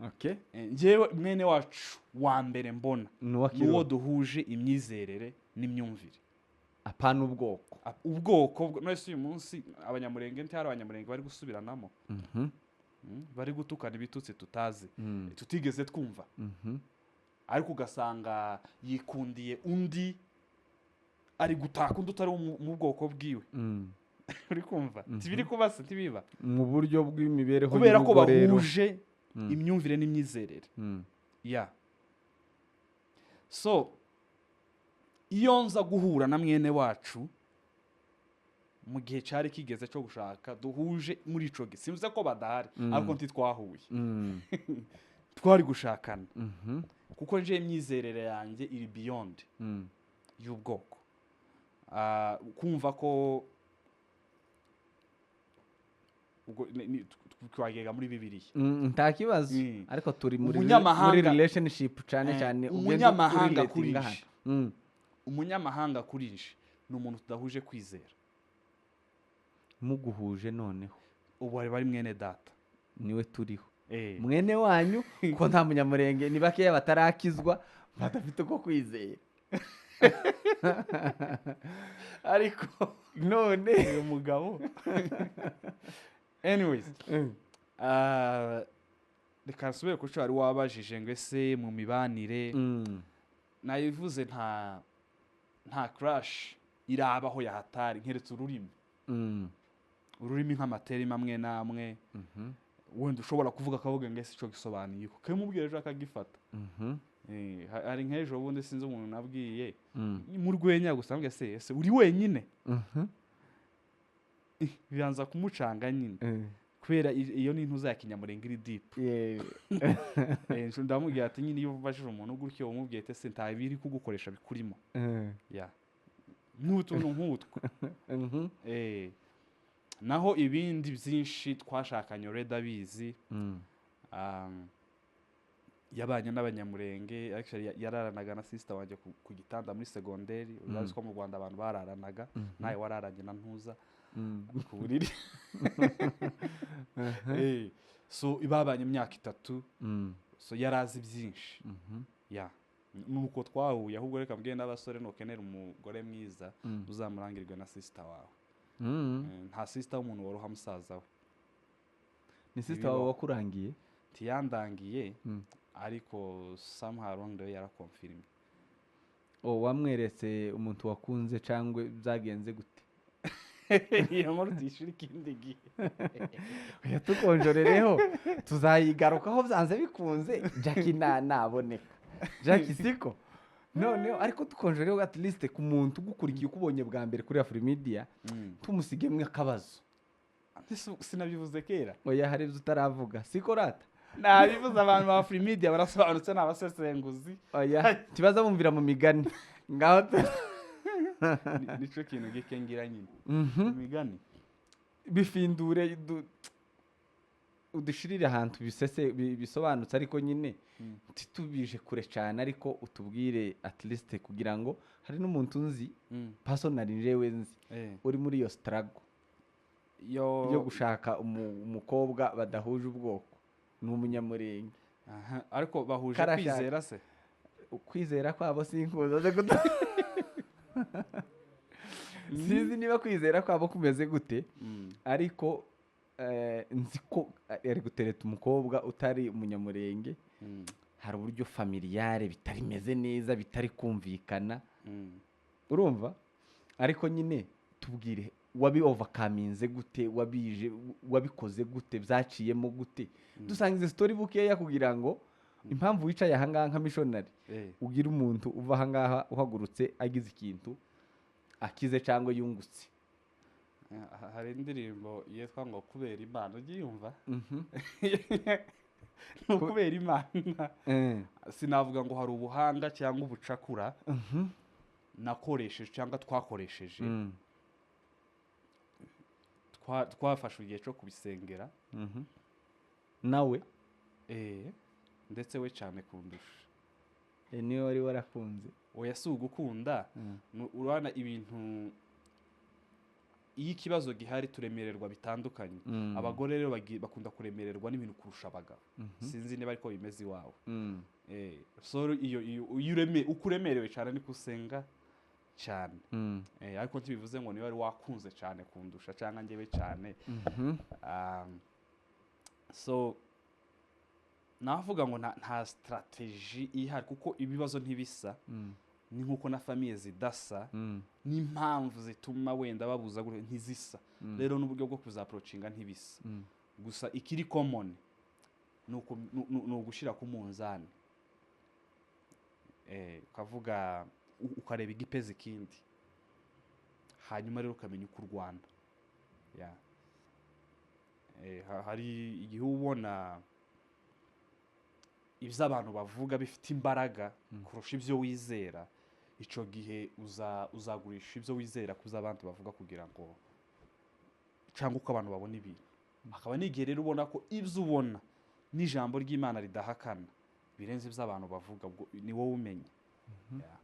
Okay. Njyewe mwene wacu wa mbere mbona ni uwa n'uwo kiroho, duhuje imyizerere n'imyumvire. Apana ubwoko. Ubwoko none se uyu munsi abanyamurenge, ntihari abanyamurenge bari gusubiranamo? Bari gutukana ibitutsi tutazi, tutigeze twumva, ariko ugasanga yikundiye undi, ari gutaka undi utari wo mu bwoko bwiwe. Uri kumva? Tibiri kuba se ntibiba? Mu buryo bw'imibereho Kubera ko y'urugo rero. bahuje imyumvire n'imyizerere. Ya, so iyo nza guhura na mwene wacu mu gihe cyari kigeze cyo gushaka, duhuje muri ico gihe, simvuze ko badahari, ariko ntitwahuye, twari gushakana, kuko nje imyizerere yanjye iri beyond y'ubwoko. Kumva ko ubwo twagega muri Bibiliya. Nta kibazo, ariko turi muri Umunyamahanga- muri relationship cyane cyane ugenda umunyamahanga urelatinga kuri hano. nje. Umunyamahanga kuri nje ni umuntu tudahuje kwizera. Muguhuje noneho? Ubu bari mwene data. Niwe turiho, mwene wanyu, ko nta Munyamurenge, ni bakeya batarakizwa badafite uko kwizera. Ariko none uyu mugabo, anyways, reka nsubire ku cyo wari wabajije ngo ese mu mibanire. Nabivuze, nta crush irabaho ya hatari, nkeretse ururimi. Ururimi nk'amaterima amwe n'amwe wenda ushobora kuvuga, akavuga ngo ese ico gisobanuye ko kamubwira, ejo akagifata. Hari nk'ejo bundi, sinzi umuntu nabwiye mu rwenya gusa, mbwe se ese uri wenyine? Bibanza kumucanga nyine, kubera iyo ni intuza ya Kinyamurenga iri deep. Ndamubwira ati nyine iyo ubajije umuntu gutyo, umubwiye ati ese nta biri kugukoresha bikurimo ya nk'utuntu nk'utwo. Naho ibindi byinshi twashakanye already abizi. Yabanye n'Abanyamurenge. Actually, yararanaga na sister wanjye ku gitanda muri segonderi. Urazi ko mu Rwanda abantu bararanaga, nawe wararanye na ntuza ku buriri. So babanye imyaka 3. So yarazi byinshi. Ya, nuko twahuye. Ahubwo reka mbwiye n'abasore, nukenera umugore mwiza, uzamurangirwe na sister wawe. Nta sister w'umuntu woroha musaza we. Ni sister wawe Ntibibaho. wakurangiye? Ntiyandangiye, ariko somehow along the way yarakonfirimye. Oh, wamweretse umuntu wakunze cyangwa byagenze gute? Iyo nkuru tuyishyura ikindi gihe. Oya, tukonjorereho, tuzayigarukaho byanze bikunze. Jackie naboneka, Jackie siko noneho, ariko tukonjorereho at least ku muntu ugukurikiye, ukubonye bwa mbere kuri Afrimedia, tumusigemo akabazo. Ese sinabivuze kera? Oya, hari ibyo utaravuga, siko rata? Nabivuze. Abantu ba Afrimedia barasobanutse, ni abasesenguzi. Oya, tibaza bumvira mu migani ngaho Nico kintu gike ngira nyine, imigani. Bifindure, udushirire ahantu bisese bisobanutse, ariko nyine ntitubije kure cyane, ariko utubwire at least kugira ngo hari n'umuntu nzi personally, njyewe nzi, uri muri iyo struggle yo yo gushaka umukobwa badahuje ubwoko, ni Umunyamurenge. Aha, ariko bahuje Karashaka. kwizera se? Ukwizera kwabo sinkuza, sinzi niba kwizera kwabo kumeze gute, ariko nzi ko ari gutereta umukobwa utari Umunyamurenge. Hari uburyo familiale bitarimeze neza, bitari kumvikana. Urumva, ariko nyine tubwire wabi overcominze gute, wabije, wabikoze gute, byaciyemo gute? Dusanga izi story bukeya kugira ngo impamvu wicaye ahangaha nka missionary, ugira umuntu uva ahangaha uhagurutse agize ikintu akize cyangwa yungutse. Hari indirimbo yitwa ngo "Kubera Imana", ujya uyumva? Ni ukubera Imana. Sinavuga ngo hari ubuhanga cyangwa ubucakura nakoresheje cyangwa twakoresheje. Twafashe igihe cyo kubisengera. Nawe? Ndetse we cyane kundusha. Niwe wari warakunze? Oya, si ugukunda. Urabona ibintu, iyo ikibazo gihari turemererwa bitandukanye. Abagore rero bakunda kuremererwa n'ibintu kurusha abagabo. Sinzi niba ariko bimeze iwawe. So iyo uko uremerewe cyane niko usenga cyane. Ariko ntibivuze ngo niba wari wakunze cyane kundusha cyangwa njyewe cyane. So navuga ngo nta strategy ihari, kuko ibibazo ntibisa, ni nkuko na famille zidasa, n'impamvu zituma wenda babuza gutya ntizisa. Rero n'uburyo bwo kuzaapproachinga ntibisa. Gusa ikiri common ni ugushyira ku munzani, ukavuga, ukareba igipeza ikindi, hanyuma rero ukamenya uko urwana. Yeah. Hari igihe uba ubona ibyo abantu bavuga bifite imbaraga kurusha ibyo wizera. Icyo gihe uzagurisha ibyo wizera ku byo abandi bavuga kugira ngo, cyangwa uko abantu babona ibintu. Hakaba n'igihe rero ubona ko ibyo ubona n'ijambo ry'Imana ridahakana birenze ibyo abantu bavuga. Ubwo ni wowe umenya. Yeah.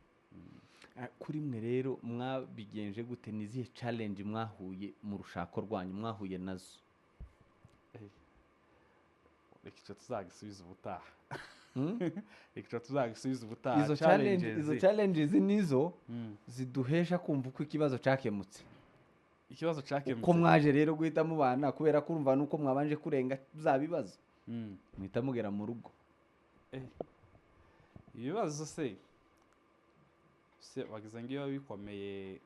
Kuri mwe rero mwabigenje gute? Ni izihe challenge mwahuye mu rushako rwanyu, mwahuye nazo? Reka icyo tuzagisubiza ubutaha. Reka icyo tuzagisubiza ubutaha. Izo challenge, Challenges. izo challenges nizo ziduhesha kumva uko ikibazo cyakemutse. Ikibazo cyakemutse. Uko mwaje rero guhita mubana, kubera ko urumva nuko mwabanje kurenga bya bibazo, muhita mugera mu rugo. Ibibazo se wagize ngo iyo bikomeye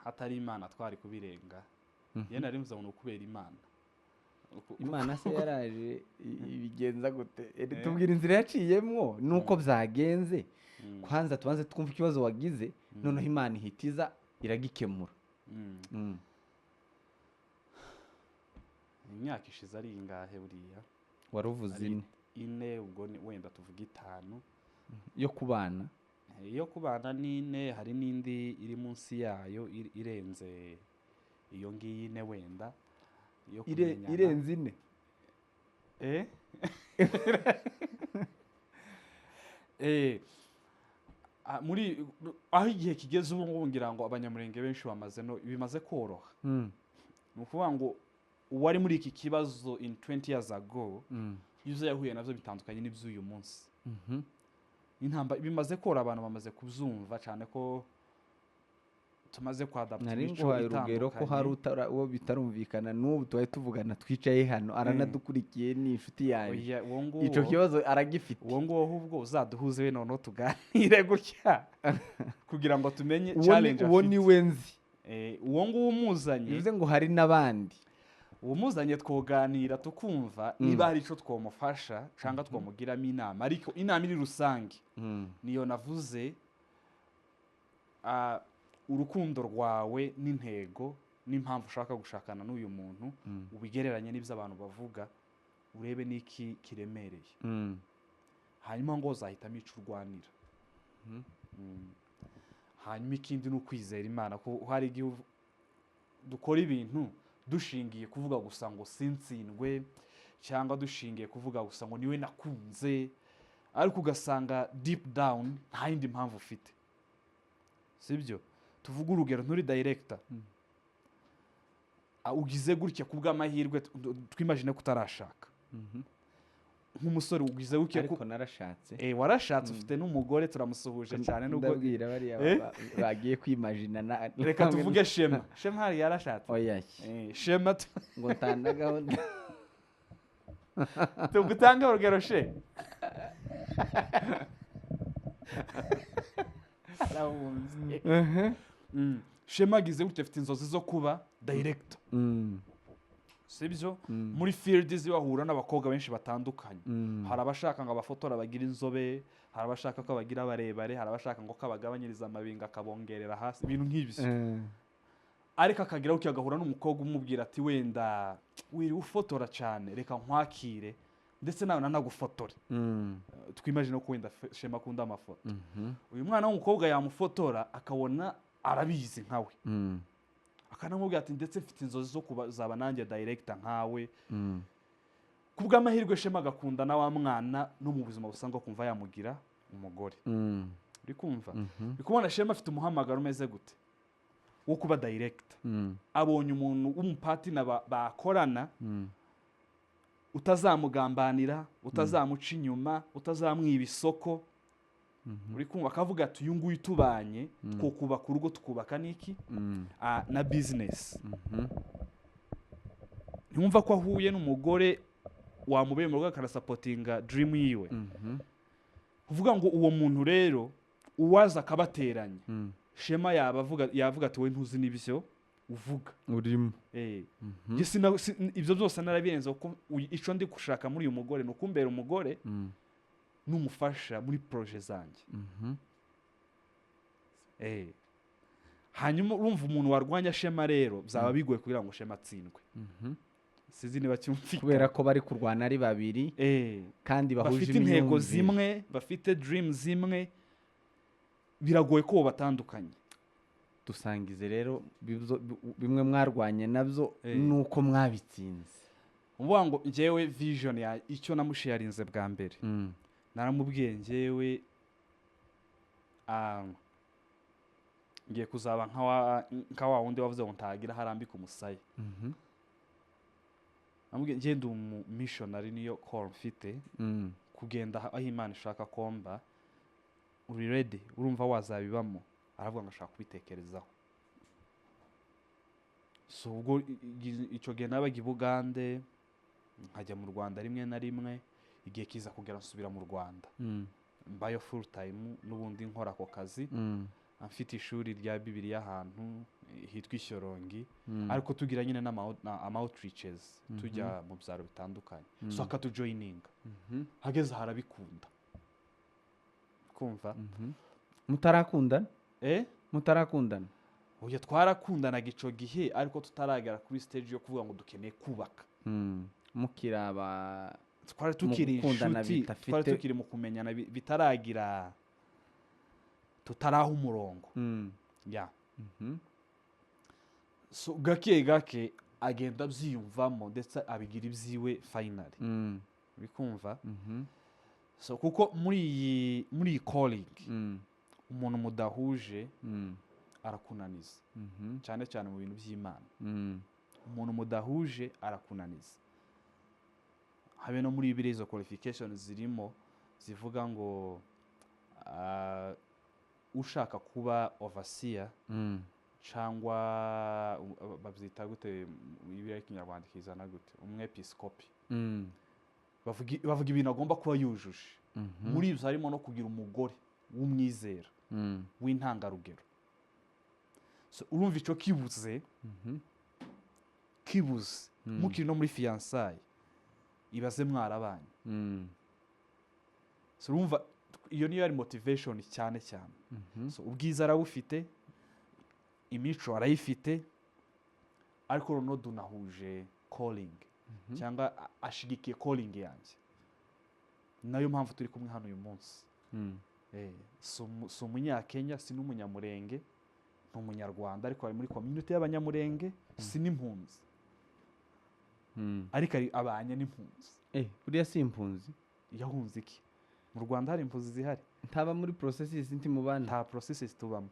hatari Imana twari kubirenga? Iyo nari mvuze ngo ni ukubera Imana. Imana se yaraje ibigenza gute? Tubwira inzira yaciyemwo nuko byagenze. Kwanza tubanze twumve ikibazo wagize, noneho Imana ihitiza iragikemura. Imyaka ishize ari ingahe buriya? Wari uvuze Ari 4. 4, ubwo ni wenda tuvuga 5. Yo kubana. Iyo kubana ni 4, hari n'indi iri munsi yayo irenze iyo ngiyi 4 wenda. Iyo kumenyana. Irenze 4? Muri aho igihe kigeze ubu ngubu ngira ngo Abanyamurenge benshi bamaze no bimaze koroha. Ni ukuvuga ngo uwari muri iki kibazo in 20 years ago, ibyo yahuye navyo bitandukanye n'iby'uyu munsi. Intamba bimaze koroha, abantu bamaze kubyumva cyane ko tumaze kwadapta Nari imico nguhaye urugero ko hari itandukanye. Uwo bitarumvikana n'ubu tubaye tuvugana twicaye hano, aranadukurikiye, ni inshuti yanjye. Oya, uwo nguwo Ico kibazo aragifite. Uwo nguwo ahubwo uzaduhuze we noneho tuganire gutya kugira ngo tumenye Uwo challenge uwo ni afite. we nzi. Uwo nguwo umuzanye, bivuze ngo hari n'abandi. Uwo muzanye twoganira tukumva niba hari ico twomufasha cyangwa twomugiramo inama, ariko inama iri rusange niyo navuze, urukundo rwawe n'intego n'impamvu ushaka gushakana n'uyu muntu, ubigereranye n'ibyo abantu bavuga, urebe n'iki kiremereye, hanyuma ngo uzahitamo ico urwanira. Hanyuma ikindi ni ukwizera Imana, ko hari igihe dukora ibintu dushingiye kuvuga gusa ngo sintsindwe, cyangwa dushingiye kuvuga gusa ngo niwe nakunze, ariko ugasanga deep down nta yindi mpamvu ufite, sibyo? Tuvuge urugero, nturi director, ugize gutya kubw'amahirwe, twimagine ko utarashaka, nk'umusore ugize gutya Ariko narashatse. Warashatse, ufite n'umugore, turamusuhuje cyane nubwo Ndabwira bariya bagiye kwimagina na Reka tuvuge Shema. Shema hari yarashatse? Oya. Shema Ngo ntanda gahunda. Tugutange urugero she. Arahunze. Shema agize gutya, afite inzozi zo kuba director, sibyo? Muri field ziwe ahura n'abakobwa benshi batandukanye. Hari abashaka ngo abafotora bagira inzobe, hari abashaka ko bagira barebare, hari abashaka ngo kabagabanyiriza amabinga akabongerera hasi, ibintu nk'ibyo. Ariko akagira gutya agahura n'umukobwa umubwira ati wenda wiriwe ufotora cyane, reka nkwakire ndetse nawe nanagufotore. Twimagine ko wenda Shema akunda amafoto. Uyu mwana w'umukobwa yamufotora akabona arabizi nkawe, akanamubwira ati ndetse mfite inzozi zo kuzaba nanjye director nkawe. Kubw'amahirwe Shema agakunda na wa mwana, no mu buzima busanzwe akumva yamugira umugore. Uri kumva? Uri kubona Shema afite umuhamagaro umeze gute wo kuba director? Abonye umuntu w'umupatina bakorana, utazamugambanira, utazamuca inyuma, utazamwiba isoko. Uri kumva? Akavuga ati uyu nguyu tubanye twokubaka urugo, tukubaka n'iki? Na business. Ntiwumva ko ahuye n'umugore wamubeye mu rugo akanasapotinga dream yiwe? Kuvuga ngo uwo muntu rero uwaza akabateranya, Shema yavuga ati wowe ntuzi n'ibyo uvuga urimo. Njye ibyo byose narabirenze, kuko ico ndi gushaka muri uyu mugore ni ukumbera umugore n'umufasha muri projet zanjye. Hanyuma urumva umuntu warwanya Shema rero byaba bigoye kugira ngo Shema atsindwe. Sinzi niba cyumvikana. Kubera ko bari kurwana ari babiri kandi bahuje Bafite intego imyumvire. zimwe, bafite dream zimwe, biragoye ko batandukanye. Dusangize rero bimwe mwarwanye nabyo nuko mwabitsinze. Uvuga ngo njyewe vision ya icyo namusharinze bwa mbere, naramubwiye njyewe Ngiye kuzaba nka wa wundi wavuze ngo ntagira harambika umusaya. Namubwiye njye ndi umu missionary, niyo call mfite, kugenda aho Imana ishaka komba. Uri ready? Urumva wazabibamo? Aravuga ngo ashaka kubitekerezaho. So ubwo icyo gihe nabaga i Bugande, nkajya mu Rwanda rimwe na rimwe. Igihe kiza kugera nsubira mu Rwanda, mbayo full time n'ubundi nkora ako kazi, mfite ishuri rya Bibiliya ahantu hitwa Ishyorongi, ariko tugira nyine ama outreaches, tujya mu byaro bitandukanye. So akatujoininga, hageze aho arabikunda kumva. Mutarakundana? Eh? Mutarakundana? Oya, twarakundanaga ico gihe, ariko tutaragera kuri stage yo kuvuga ngo dukeneye kubaka. Mukiri aba Twari tukiri gukundana inshuti, bidafite- twari tukiri mu kumenyana, bitaragira, tutaraha umurongo. Ya. So gake gake agenda abyiyumvamo, ndetse abigira ibyiwe finally. Bikumva. So kuko muri iyi calling, umuntu mudahuje arakunaniza, cyane cyane mu bintu by'Imana. Umuntu mudahuje arakunaniza. Habe no muri Bibiliya izo qualification zirimo, zivuga ngo ushaka kuba overseer cyangwa babyita gute mu Bibiliya y'Ikinyarwanda, ikizana gute, umwepiskopi, bavuga ibintu agomba kuba yujuje. Muri ibyo harimo no kugira umugore w'umwizera, w'intangarugero. So urumva icyo kibuze, kibuze mukiri no muri fiançailles, ibaze mwarabanye. So urumva iyo niyo yari motivation cyane cyane. So ubwiza arabufite, imico arayifite, ariko noneho dunahuje calling, cyangwa ashigikiye calling yanjye. Nayo mpamvu turi kumwe hano uyu munsi. Si umunyakenya, si n'umunyamurenge, ni umunyarwanda, ariko ari muri community y'abanyamurenge. Si n'impunzi, ariko abanye n'impunzi. Eh, buriya si impunzi? Yahunze iki? Mu Rwanda hari impunzi zihari? Ntaba muri processes, ntimubana? Nta processes tubamo.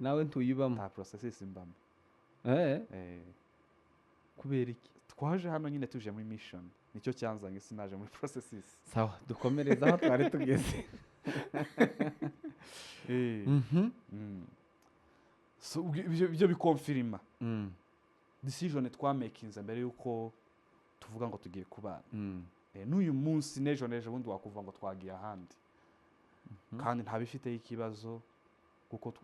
Nawe ntuyibamo? Nta processes mbamo. Eh, kubera iki? Twaje hano nyine tuje muri mission, nicyo cyanzanye, sinaje muri processes. Sawa, dukomereze aho twari tugeze. So ibyo biconfirma decision twamakinze mbere yuko tuvuga ngo tugiye kubana. N'uyu munsi n'ejo n'ejo bundi wakuvuga ngo twagiye ahandi, kandi ntabifiteho ikibazo, kuko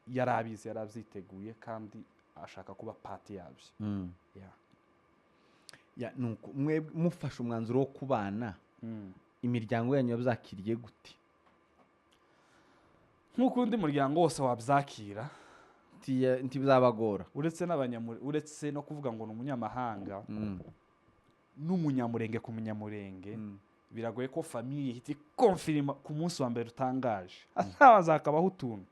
yari abizi, yari abyiteguye, kandi ashaka kuba part yabyo. Yeah. Ya, nuko mwe mufashe umwanzuro wo kubana, imiryango yanyu yabyakiriye gute? Nk'uko undi muryango wose wabyakira. Ntibizabagora? Uretse no kuvuga ngo ni umunyamahanga n'umunyamurenge ku munyamurenge, biragoye ko famille ihita iconfirma ku munsi wa mbere utangaje. Hazabanza hakabaho utuntu,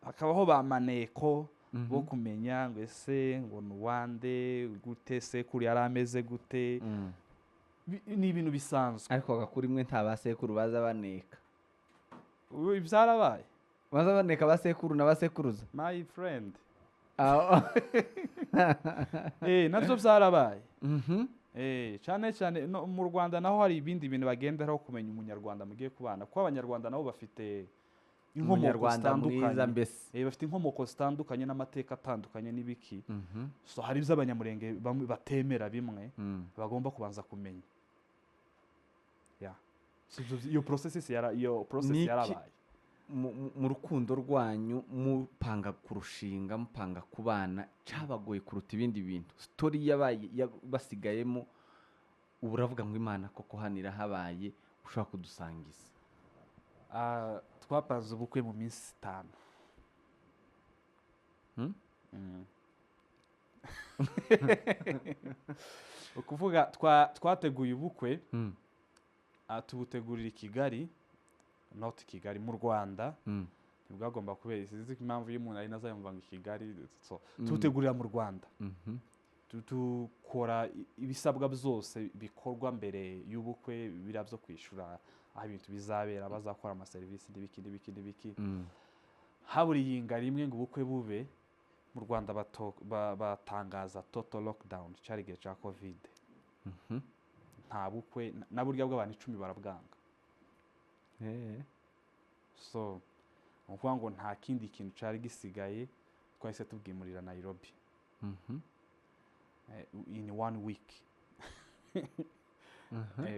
hakabaho ba maneko bo kumenya ngo ese ngo ni uwande, gute, sekuru yari ameze gute. Ni ibintu bisanzwe. Ariko agakuru imwe, nta basekuru baza baneka? Ubu byarabaye. Baza baneka basekuru na basekuruza? My friend. Ah. Nabyo byarabaye. Cyane cyane no mu Rwanda naho hari ibindi bintu bagenderaho kumenya umunyarwanda mugiye kubana, kuko abanyarwanda nabo bafite inkomoko Umunyarwanda mwiza zitandukanye. mbese. Bafite inkomoko zitandukanye n'amateka atandukanye n'ibiki. So hari ibyo abanyamurenge bamwe batemera, bimwe bagomba kubanza kumenya. Yeah. So iyo process yarabaye. Mu rukundo rwanyu, mupanga kurushinga, mupanga kubana, cabagoye kuruta ibindi bintu, story yabaye basigayemo, ubu uravuga ngo Imana koko hano irahabaye, ushobora kudusangiza? Twapanze ubukwe mu minsi 5. Hmm? Ukuvuga twateguye ubukwe, tubutegurira i Kigali, not Kigali, mu Rwanda. Ntibwagomba kubera, sinzi impamvu iyo umuntu ari nazayumva ngo i Kigali. So tubutegurira mu Rwanda. Dukora ibisabwa byose bikorwa mbere y'ubukwe, biriya byo kwishyura aho ibintu bizabera, bazakora amaserivisi n'ibiki n'ibiki n'ibiki. Habura iyinga rimwe ngo ubukwe bube, mu Rwanda batangaza total lockdown. Cyari igihe cya COVID. Nta bukwe, na burya bw'abantu 10 barabwanga. So ni ukuvuga ngo nta kindi kintu cyari gisigaye, twahise tubwimurira Nairobi in one week.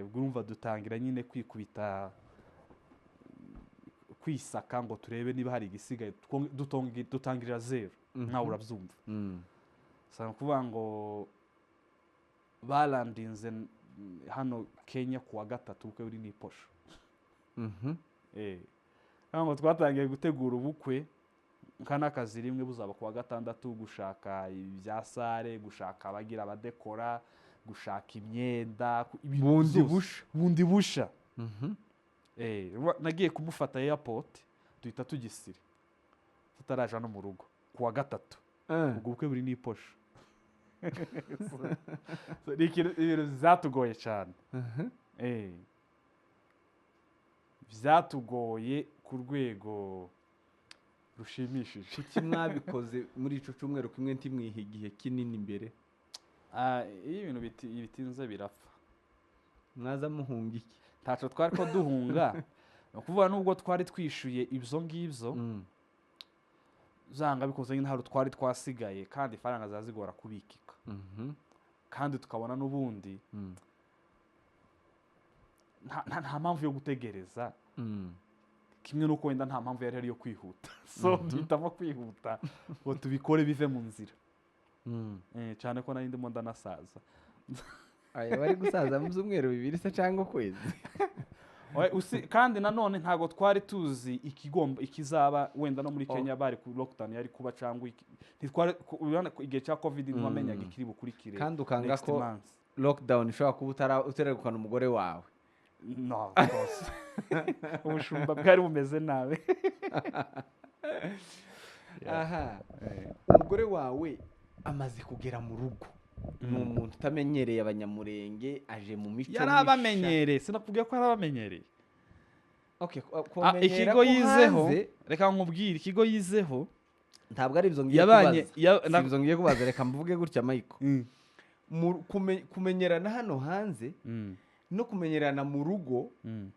Ubwo urumva dutangira nyine kwikubita, kwisaka ngo turebe niba hari igisigaye. Dutangirira zero, nawe urabyumva. So ni ukuvuga ngo barandinze hano Kenya ku wa gatatu, ubukwe buri n'iposho. Ngo twatangiye gutegura ubukwe nka n'akazi rimwe buzaba ku wa gatandatu, gushaka ibya salle, gushaka abagira abadekora, gushaka imyenda, ibintu Bundi byose. busha. Bundi busha. Nagiye kumufata airport, duhita tugisire tutaraja no mu rugo ku wa gatatu. Ubwo bukwe buri n'iposho. So, ni ibintu byatugoye cyane. Byatugoye ku rwego rushimishije. Kuki mwabikoze muri ico cyumweru kimwe, ntimwihe igihe kinini imbere? Ah, iyo ibintu bitinze birapfa. Mwaza muhunga iki? Ntacyo twari ko duhunga. Ni ukuvuga nubwo twari twishyuye ibyo ngibyo, zanga bikoze nyine hari twari twasigaye, kandi ifaranga ziba zigora kubikika, kandi tukabona n'ubundi nta mpamvu yo gutegereza, kimwe n'uko wenda nta mpamvu yari ihari yo kwihuta. So duhitamo kwihuta ngo tubikore bive mu nzira. Cyane ko nari ndimo ndanasaza. Aya bari gusaza mu byumweru 2 se cyangwa ukwezi. Oya, kandi nanone ntabwo twari tuzi ikigomba ikizaba, wenda no muri Kenya bari ku lockdown yari kuba cyangwa ntitwari urabona ko igihe cya COVID ntiwamenyaga ikiri bukurikire Kandi ukanga next ko month. lockdown ishobora kuba utaregukana umugore wawe. No, of course. Ubushumba bwari bumeze nabi. Aha umugore wawe amaze kugera mu rugo, ni umuntu utamenyereye Abanyamurenge, aje mu mico Yari misha. abamenyereye, sinakubwiye ko yari abamenyereye? Okay, Ah, kumenyera ikigo ko yizeho, hanze, reka nkubwire, ikigo yizeho ntabwo ari ibyo ngiye yabanye kubaza. Si ibyo ngiye kubaza, reka mvuge gutya, Michael. Kumenyerana hano hanze no kumenyerana mu rugo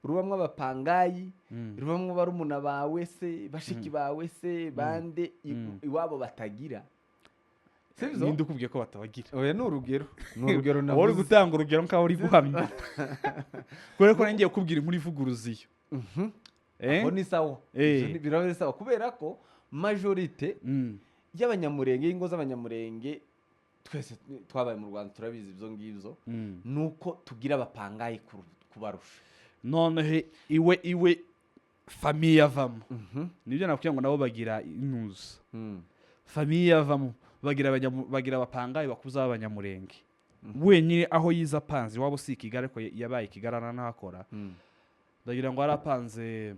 rubamwo abapangayi, rubamwo barumuna bawe se, bashiki bawe se, bande iwabo batagira, sibyo? Ninde ukubwiye ko batabagira? Oya, ni urugero, ni urugero Wowe uri navuze. gutanga urugero nkaho uri guhamya, kubera ko ngiye kukubwira inkuru ivuguruza iyo. Eh? Aho ni sawa. Ibyo biraba ari sawa kubera ko majorité y'Abanyamurenge, y'ingo z'Abanyamurenge, twese twabaye mu Rwanda turabizi ibyo ngibyo, nuko tugira abapangayi kubarusha. Noneho iwe famille avamo, nibyo nakubwira ngo nabo bagira inuza. Famille avamo bagira bagira abapangayi bakuze b'Abanyamurenge. Wenyine aho yize apanze iwabo si i Kigali, ariko yabaye i Kigali aranahakora. Ndagira ngo yarapanze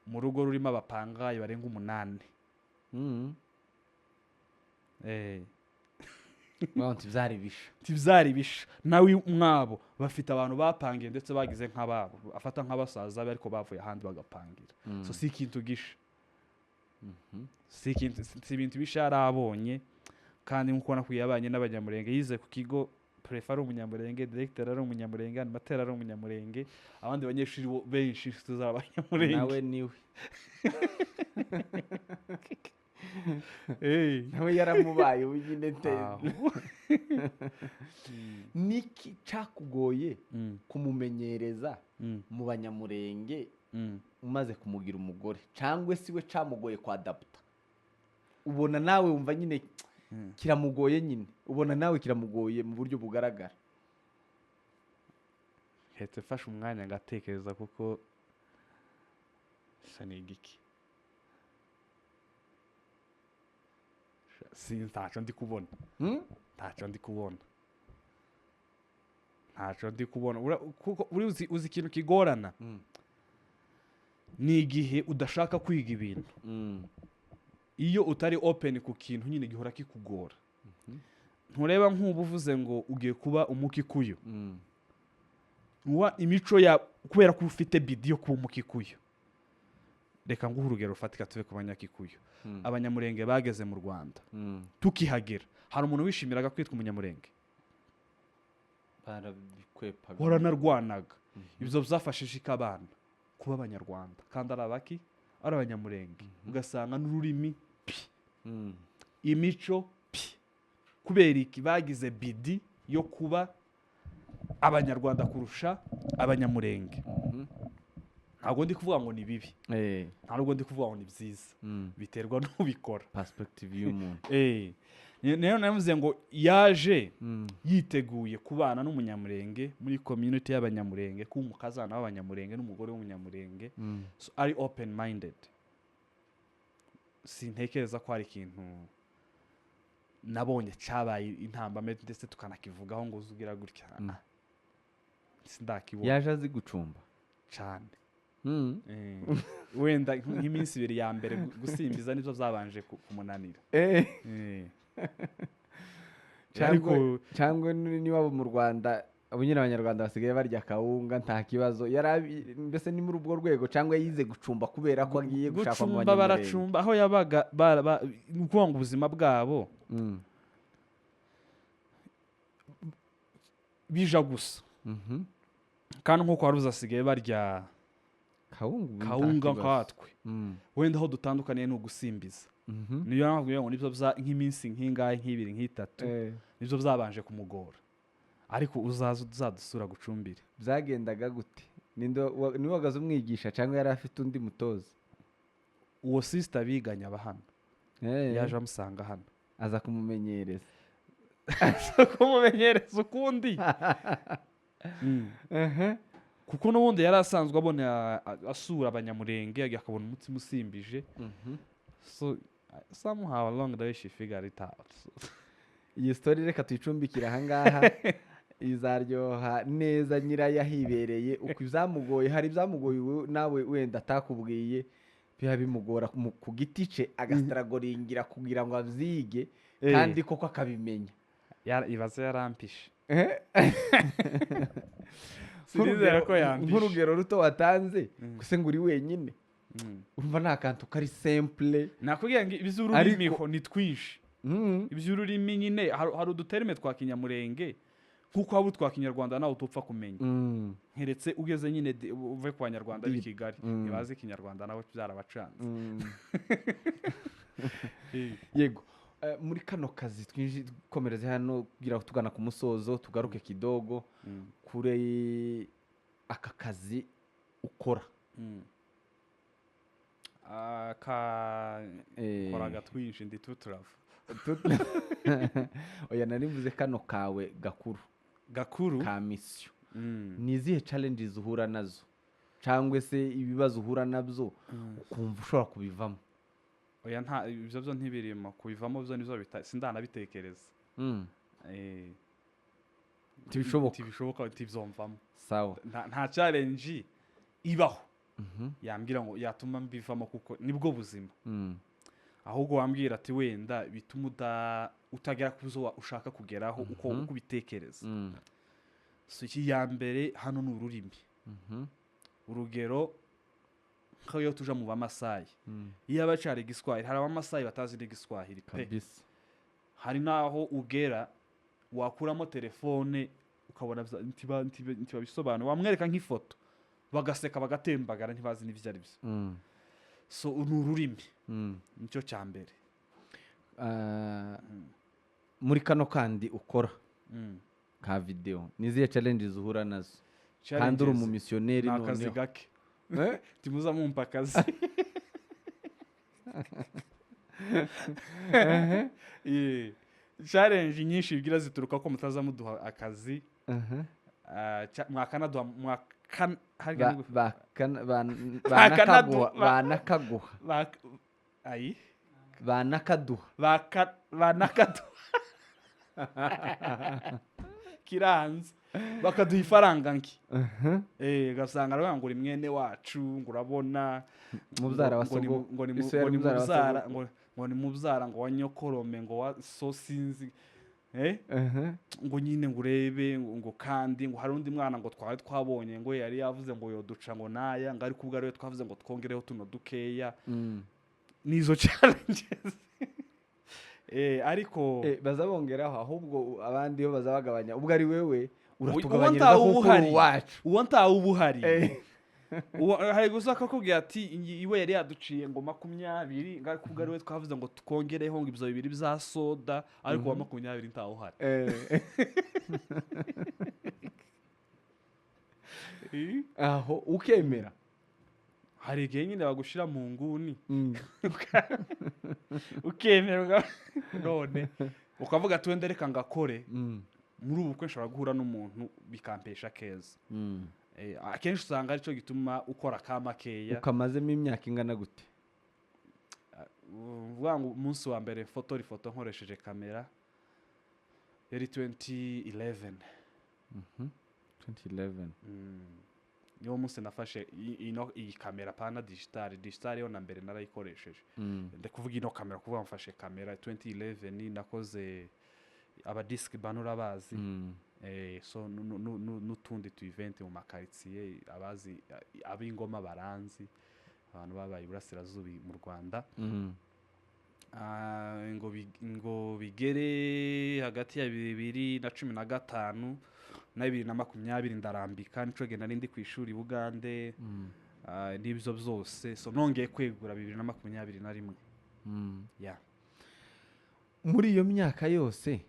mu rugo rurimo abapangayi barenga 8. Baho byari bisha. Ntibyari bisha. Nawe mwabo bafite abantu bapangiye, ndetse bagize nk'ababo afata nk'abasaza be, ariko bavuye ahandi bagapangira. So si ikintu gisha, si ikintu, si ibintu bisha yarabonye. Kandi nk'uko ubona ko yabanye n'Abanyamurenge, yize ku kigo, préfet ari Umunyamurenge, directeur ari Umunyamurenge, animateur ari Umunyamurenge, abandi banyeshuri bo benshi inshuti z'Abanyamurenge. Nawe niwe, nawe yaramubaye ubu nyine Aho. Niki cakugoye kumumenyereza mu Banyamurenge umaze kumugira umugore, cyangwa se we camugoye kwa adaputa, ubona nawe wumva nyine kiramugoye nyine, ubona nawe kiramugoye mu buryo bugaragara? Hetse mfashe umwanya ngatekereza, kuko sa ni igiki, si ntacyo ndi kubona. Ntacyo ndi kubona, ntacyo ndi kubona. Kuko uri uzi ikintu kigorana ni igihe udashaka kwiga ibintu. Iyo utari open ku kintu nyine gihora kikugora. Ntureba nk'ubu uvuze ngo ugiye kuba Umukikuyu, imico ya, kubera ko ufite bidii yo kuba Umukikuyu. Reka nguhe urugero rufatika, tuve ku Banyakikuyu. Abanyamurenge bageze mu Rwanda, tukihagera, hari umuntu wishimiraga kwitwa Umunyamurenge? Barabikwepaga. Waranarwanaga. Ibyo byafashije abana kuba Abanyarwanda kandi ari abaki, ari Abanyamurenge, ugasanga n'ururimi pi, imico pi. Kubera iki? Bagize bidii yo kuba Abanyarwanda kurusha Abanyamurenge. Ntabwo ndi kuvuga ngo ni bibi, ntabwo ndi kuvuga ngo ni byiza, biterwa n'ubikora. Perspective y'umuntu. Niyo navuze ngo yaje yiteguye kubana n'Umunyamurenge muri community y'Abanyamurenge, kuba umukazana w'Abanyamurenge n'umugore w'Umunyamurenge. So, ari open minded, sintekereza ko hari ikintu nabonye cyabaye intambame, ndetse tukanakivugaho ngo uzugira gutya. Sindakibona. Yaje azi gucumba? Cyane. Wenda nk'iminsi 2 ya mbere gusimbiza nibyo byabanje kumunanira. Ariko Cyangwa niwabo mu Rwanda, abo nyine Abanyarwanda basigaye barya kawunga nta kibazo. Mbese ni muri ubwo rwego, cyangwa yize gucumba kubera ko agiye gushaka mu Gucumba Banyamurenge? Baracumba aho yabaga, ni ukuvuga ngo ubuzima bwabo bija gusa. Kandi nk'uko wari uzi, asigaye barya Kawunga ubu nta kawunga kibazo. nkatwe. Wenda aho dutandukaniye ni ugusimbiza. Niyo mpamvu ngo nibyo nk'iminsi nk'ingahe, nk'ibiri, nk'itatu, nibyo byabanje kumugora, ariko uzaza uzadusura gucumbire. Byagendaga gute? Ninde niwe wagaze umwigisha, cyangwa yari afite undi mutoza? Uwo sister biganye aba hano. Yaje amusanga hano. Aza kumumenyereza. Kumumenyereza ukundi. Kuko n'ubundi yari asanzwe abona asura Abanyamurenge, akabona umutsima usimbije. So somehow along the way she figured it out. Iyi story reka tuyicumbikire ahangaha, izaryoha neza nyirayo ahibereye uko ibyamugoye. Hari ibyamugoye ubu nawe wenda atakubwiye, biba bimugora ku giti cye, agastrugglingira kugira ngo abyige, kandi koko akabimenya. Ibaze yarampishe. Sinizera ko yampishe. Nk'urugero ruto watanze gusa ngo uri wenyine, urumva nta kantu kari simple. Nakubwiye ngo iby'ururimi Ariko ho ni twinshi. Iby'ururimi nyine hari uduterme twa Kinyamurenge, nk'uko waba utwa Kinyarwanda nawe utupfa kumenya, nkeretse ugeze nyine uve ku Banyarwanda b'i Deep. Kigali. Ntibazi Ikinyarwanda, nabo byarabacanze. Yego. Muri kano kazi twinji dukomereze hano kugira ngo tugana ku musozo, tugaruke kidogo kure aka kazi ukora. Ka koraga twinshi, ndi tuturava. Oya, nari mvuze kano kawe gakuru. Gakuru. Ka mission. Ni izihe challenges uhura nazo, cyangwa se ibibazo uhura nabyo ukumva ushobora kubivamo? Oya, nta ibyo byo ntibirimo kubivamo, byo nibyo bita sindanabitekereza. Ntibishoboka. Ntibishoboka, ntibyomvamo. Sawa. Nta challenge ibaho yambwira ngo yatuma mbivamo, kuko nibwo buzima. Ahubwo wambwira ati wenda bituma utagera ku zo ushaka kugeraho uko ubitekereza. So iki ya mbere hano ni ururimi. Urugero, nk'iyo tuja mu Bamasayi, iyo abacari Igiswahili, hari Abamasayi batazi n'Igiswahili pe. Hari n'aho ugera wakuramo telefone ukabona ntibabisobanura, wamwereka nk'ifoto bagaseka bagatembagara, ntibazi n'ibyo ari byo. So ni ururimi, nicyo cya mbere. Ah, muri kano kandi ukora ka video, ni izihe challenges uhura nazo kandi uri Challenges, umumisiyoneri? Ni akazi Noneho gake. Eh? Timuza mumpa akazi. Yeah. Challenge nyinshi bigira zituruka ko mutaza muduha akazi. Ah, mwakanaduha harya Banakaguha, banakaguha. Ayi. Banakaduha. Banakaduha kiranze, bakaduha ifaranga nki, ugasanga aravuga ngo uri mwene wacu, ngo urabona Mubyara wa ngo ni sogo. Ngo ni Ese yari ngo ni mubyara wa mubyara sogokuru? ngo ni mubyara ngo wa nyokorome, ngo wa so sinzi. Eh? Aha. Ngo nyine ngo urebe ngo kandi ngo hari undi mwana ngo twari twabonye, ngo yari yavuze ngo yoduca ngo naya, ngo ariko ubwo ariwe twavuze ngo twongereho tuno dukeya. Nizo challenges, ariko Baza bongeraho, ahubwo abandi bo baza bagabanya, ubwo ari wewe Uwo uratugabanyiriza ntawe kuko uri uhari. uwacu. Uwo ntawe uba uhari. Hari gusa akakubwira ati iwe yari yaduciye ngo 20, ngo ariko ubwo ariwe twavuze ngo twongereho ngo ibyo bibiri bya soda, ariko uwa 20 ntawe uhari. Aho ukemera. Hari igihe nyine bagushyira mu nguni, ukemerwa, none ukavuga ati wenda reka ngakore. Muri ubu bukwe nshobora guhura n'umuntu bikampesha keza. Akenshi usanga aricyo gituma ukora ka makeya. Ukamazemo imyaka ingana gute? Uvuga ngo umunsi wa mbere fotora ifoto nkoresheje kamera yari 2011. 2011. Niwo munsi nafashe iyi kamera, pana digital. Digital yo na mbere narayikoresheje. Ndakuvuga ino kamera, kuvuga mfashe kamera 2011, nakoze aba disc banura bazi. So n'utundi tu event mu makaritsiye, abazi ab'ingoma baranzi, abantu babaye iburasirazuba mu Rwanda. Ngo bigere hagati ya 2015 na 2020 ndarambika, nico gihe nari ndi ku ishuri i Bugande. N'ibyo byose, so nongeye kwegura 2021. Yeah. Muri iyo myaka yose,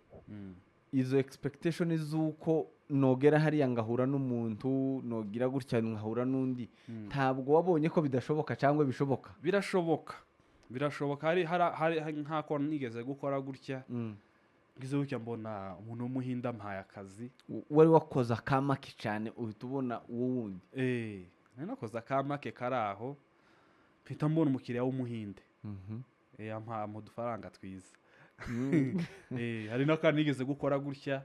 izo expectation z'uko nogera hariya ngahura n'umuntu, nogira gutya nkahura n'undi, ntabwo wabonye ko bidashoboka cyangwa bishoboka? Birashoboka, birashoboka. Hari nk'ako nigeze gukora gutya, ngize gutya mbona umuntu w'umuhinde ampaye akazi. Wari wakoze akamake cyane, uhita ubona uwo wundi. Nari nakoze akamake kari aho, mpita mbona umukiriya w'umuhinde. Ampa mu dufaranga twiza. Hari n'akandi nigeze gukora gutya,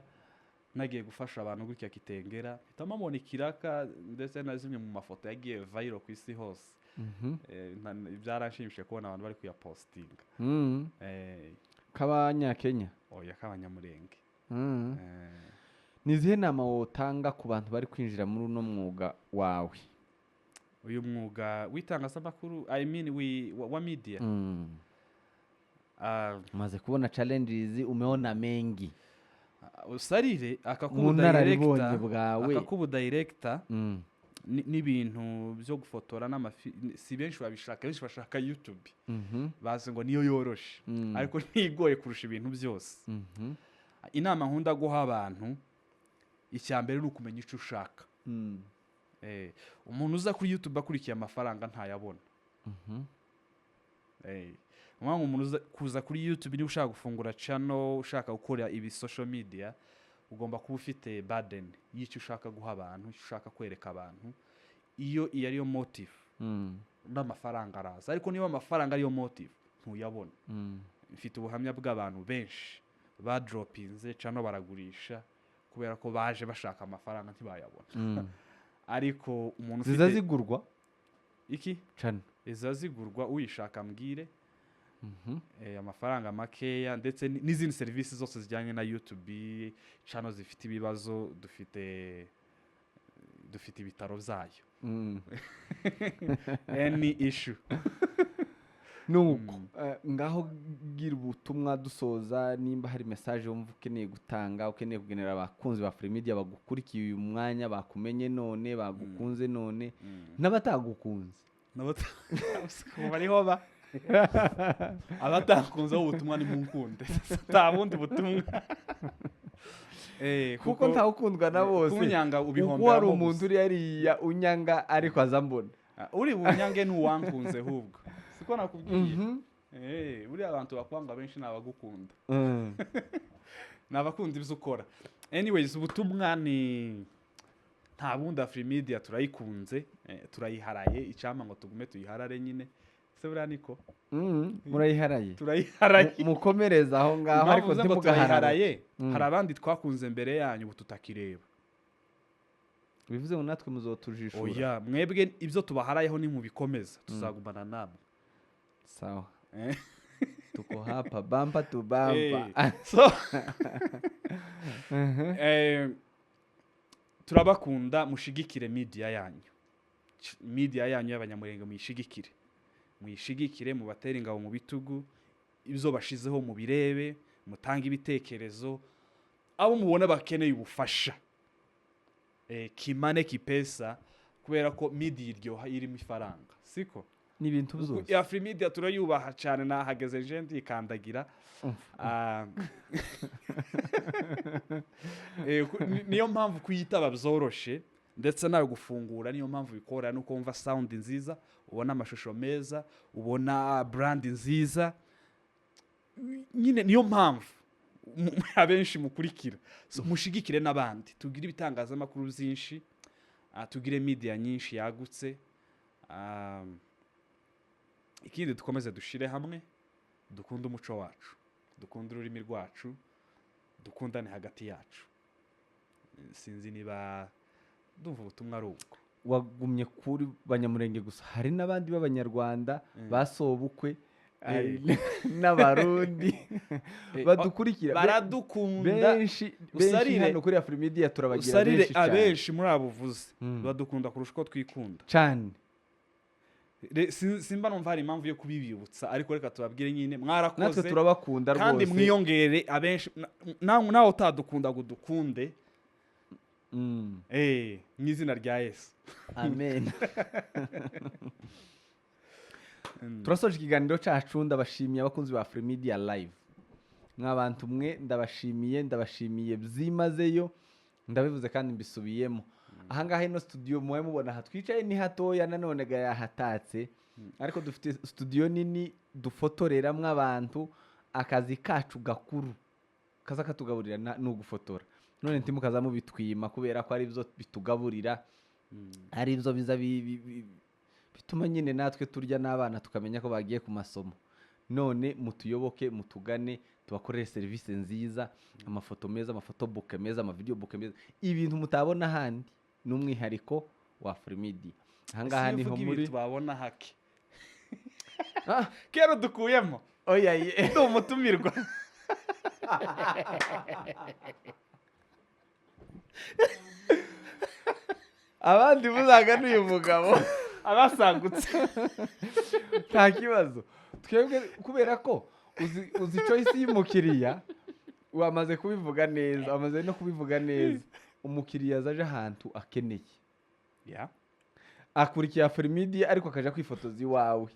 nagiye gufasha abantu gutya Kitengera, mpita mbona ikiraka, ndetse na zimwe mu mafoto yagiye viral ku isi hose. Byaranshimishije kubona abantu bari kuyapostinga. K'abanyakenya? Oya, k'abanyamurenge. Ni izihe nama wotanga ku bantu bari kwinjira muri uno mwuga wawe? Uyu mwuga w'itangazamakuru, I mean wa media. Umaze kubona challenges, umeona mengi. Usarire Mu akakuba bunararibonye director bwawe. Akakuba director n'ibintu byo gufotora n'amafi, si benshi babishaka. Benshi bashaka YouTube, bazi ngo niyo yoroshe, ariko ntigoye kurusha ibintu byose. Inama nkunda guha abantu, icya mbere ni ukumenya icyo ushaka. Umuntu uza kuri YouTube akurikiye amafaranga ntayabona. Ni ukuvuga ngo umuntu uza kuza kuri YouTube, niba ushaka gufungura channel, ushaka gukora ibi social media, ugomba kuba ufite burden y'icyo ushaka guha abantu, icyo ushaka kwereka abantu. Iyo ariyo motive, n'amafaranga araza, ariko niba amafaranga ariyo motive, ntuyabona. Mfite ubuhamya bw'abantu benshi badropinze channel, baragurisha kubera ko baje bashaka amafaranga ntibayabona. Ariko umuntu Ziza ufite zigurwa? Iki? Channel. Iza zigurwa, uyishaka mbwire. Amafaranga makeya, ndetse n'izindi serivisi zose zijyanye na YouTube channel zifite ibibazo, dufite ibitaro byayo. Any issue. Nuko ngaho gira ubutumwa dusoza, nimba hari message wumva ukeneye gutanga, ukeneye kugenera abakunzi ba Free Media bagukurikiye uyu mwanya, bakumenye none, bagukunze none, n'abatagukunze. Bariho ba abatakunzeho, ubutumwa ni munkunde, nta bundi butumwa. Kuko ntawukundwa na bose. Kunyanga Kuko hari ubihomberamo umuntu gusa. uri hariya unyanga, ariko aza mbona. Ah, uri bunyange ni uwankunze ahubwo, siko nakubwiye? Buriya abantu bakwanga benshi ni abagukunda, ni abakunda ibyo ukora. Anyways, ubutumwa ni nta bundi, Afri Media turayikunze, turayiharaye, icyampa ngo tugume tuyiharare nyine se, buriya niko. Murayiharaye. Turayiharaye. Mukomereze aho ngaho. Impamvu Ariko mvuze ngo ntimugaharare. turayiharaye, hari abandi twakunze mbere yanyu ubu tutakireba. Bivuze ngo natwe muzotujishura? Oya, mwebwe ibyo tubaharayeho nimubikomeza tuzagumana namwe. Sawa. Tuko hapa bumper to bumper. So turabakunda, mushigikire media yanyu. Media yanyu y'Abanyamurenge muyishigikire, muyishigikire, mubatere ingabo mu bitugu, ibyo bashizeho mubirebe, mutange ibitekerezo. Abo mubona bakeneye ubufasha, kimane kipesa, kubera ko media iryoha irimo ifaranga, siko? N'ibintu byose. Afrimedia turayubaha cyane, nahageze je ndikandagira. Ah, niyo mpamvu kuyitaba byoroshe, ndetse nawe gufungura niyo mpamvu bikora, nuko wumva sound nziza, ubona amashusho meza, ubona brand nziza nyine. Niyo mpamvu abenshi mukurikira. So, mushigikire n'abandi, tugire ibitangazamakuru byinshi, tugire media nyinshi yagutse. Ikindi, dukomeze dushire hamwe, dukunde umuco wacu, dukunde ururimi rwacu, dukundane hagati yacu. Sinzi niba ndumva ubutumwa ari ubwo. Wagumye kuri Banyamurenge gusa, hari n'abandi b'Abanyarwanda basobukwe, hari n'Abarundi badukurikira Baradukunda. benshi benshi. Hano kuri Afrimedia turabagira Usarire benshi cyane. Abenshi muri abo uvuze badukunda kurusha uko twikunda. Cyane. Simba numva hari impamvu yo kubibibutsa, ariko reka tubabwire nyine, Natwe mwarakoze. turabakunda Kandi rwose. mwiyongere abenshi. Nawe utadukunda ngo udukunde, mu izina rya Yesu. Amen. Turasoje ikiganiro cyacu. Ndabashimiye, abakunzi ba Afrimedia Live, mwabantu mwe, ndabashimiye, ndabashimiye byimazeyo. Ndabivuze kandi mbisubiyemo, ahangaha ino studio mube mubona aha twicaye ni hatoya, nanone ga yahatatse, ariko dufite studio nini dufotoreramo abantu. Akazi kacu gakuru kaza katugaburira ni ugufotora. None ntimukaza mubitwima, kubera ko ari byo bitugaburira, ari byo biza bituma nyine natwe turya n'abana tukamenya ko bagiye ku masomo. None mutuyoboke, mutugane, tubakorere serivisi nziza, amafoto meza, amafoto book meza, amavideo book meza, ibintu mutabona ahandi. Ni umwihariko wa Afrimedia. Ahangaha Ese iyo niho uvuga muri ibintu babona hake Ah, kera dukuyemo oya ye. Ndi umutumirwa. Abandi muzagane uyu mugabo. Abasangutse. Nta kibazo, twebwe kubera ko uzi choice y'umukiriya. Wamaze kubivuga neza, wamaze no kubivuga neza. Umukiriya azaje ahantu akeneye, akurikiye Afrimedia, ariko akaja kwifotoza iwawe.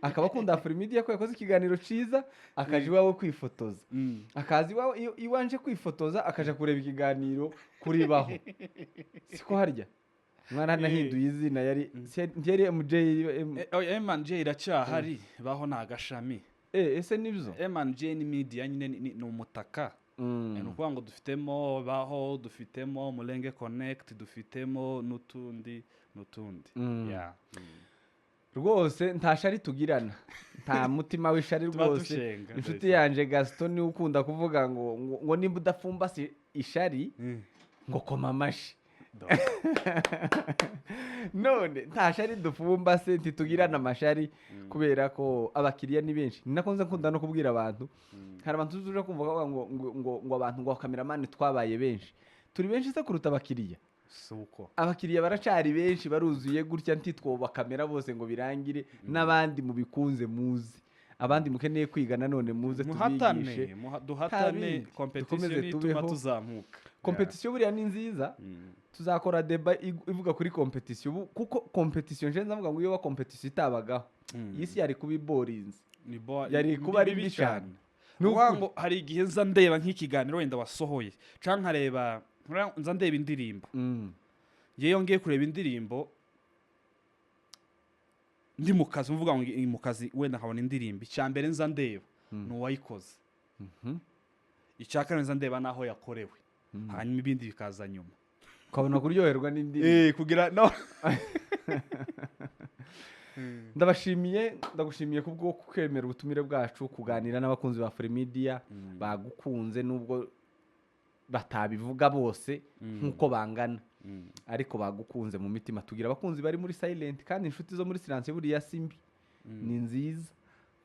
Akaba akunda Afrimedia ko yakoze ikiganiro ciza, akaja iwawe kwifotoza, akaza iwawe, iyo iwanje kwifotoza, akaja kureba ikiganiro kuri Baho. Siko harya mwana nahinduye izina, yari ntiyari MJ M? M&J iracyahari, Baho ni agashami. Ese nibyo? M&J ni media nyine, ni umutaka. Ni ukuvuga ngo dufitemo Baho, dufitemo Murenge Connect, dufitemo n'utundi n'utundi. Yeah. Rwose nta shari tugirana, nta mutima w'ishari Tuba rwose. dushenga, Inshuti mbese. yanje Gaston niwe ukunda kuvuga ngo nimba udafumbase ishari, ngo koma amashi. None nta shari dufumbase, ntitugirana amashari, kubera ko abakiriya ni benshi. Ni nako nza nkunda no kubwira abantu. Hari abantu tuza kumva bavuga ngo abantu, ngo abakameramani twabaye benshi. Turi benshi se kuruta abakiriya? Si uko. Abakiriya baracari benshi, baruzuye gutya, ntitwoba kamera bose ngo birangire. N'abandi mubikunze muze, abandi mukeneye kwiga nanone muze Muhatane. tubigishe. Duhatane. Bindi. Competition Dukomeze ituma tubeho. tuzamuka. Competition buriya ni nziza. Tuzakora débat ivuga kuri competition ubu, kuko competition, nje ndavuga ngo iyo wa competition itabagaho, iyi si yari kuba iborinze. Ni Yari ni kuba ari bibi mbi cyane. Ni ukuvuga ngo hari igihe nza ndeba nk'ikiganiro wenda wasohoye, cyangwa nkareba, nza ndeba indirimbo. Ngewe ngiye kureba indirimbo ndi mu kazi, mvuga ngo ndi mu kazi, wenda nkabona indirimbo, icya mbere nza ndeba ni uwayikoze, icya kabiri nza ndeba n'aho yakorewe, hanyuma ibindi bikaza nyuma. Ukabona kuryoherwa n'indirimbo. Kugira no Ndabashimiye, ndagushimiye kubwo kwemera ubutumire bwacu, kuganira n'abakunzi ba Afrimedia bagukunze, nubwo batabivuga bose nk'uko bangana, ariko bagukunze mu mitima. Tugira abakunzi bari muri silent, kandi inshuti zo muri silence buriya si mbi, ni nziza.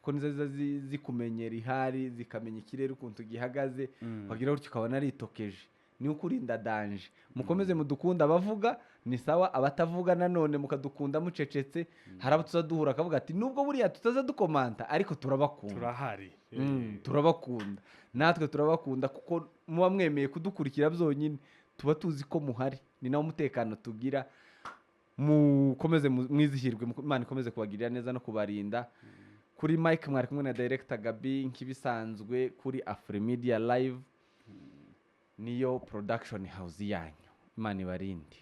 Kuko nizo ziza zikumenyera ihari, zikamenya ikirere ukuntu gihagaze. Wagira gutyo ukabona aritokeje, ni ukurinda danger. Mukomeze mudukunda. Abavuga ni sawa, abatavuga nanone mukadukunda mucecetse. Hari abo tuza duhura akavuga ati: "Nubwo buriya tutaza dukomanta, ariko turabakunda." Turahari. Turabakunda, natwe turabakunda, kuko muba mwemeye kudukurikira byonyine, tuba tuzi ko muhari, ni nawo mutekano tugira. Mukomeze mwizihirwe, Imana ikomeze kubagirira neza no kubarinda. Kuri mike mwari kumwe na Director Gabi nk'ibisanzwe kuri Afrimedia Live, niyo production house yanyu. Imana ibarinde.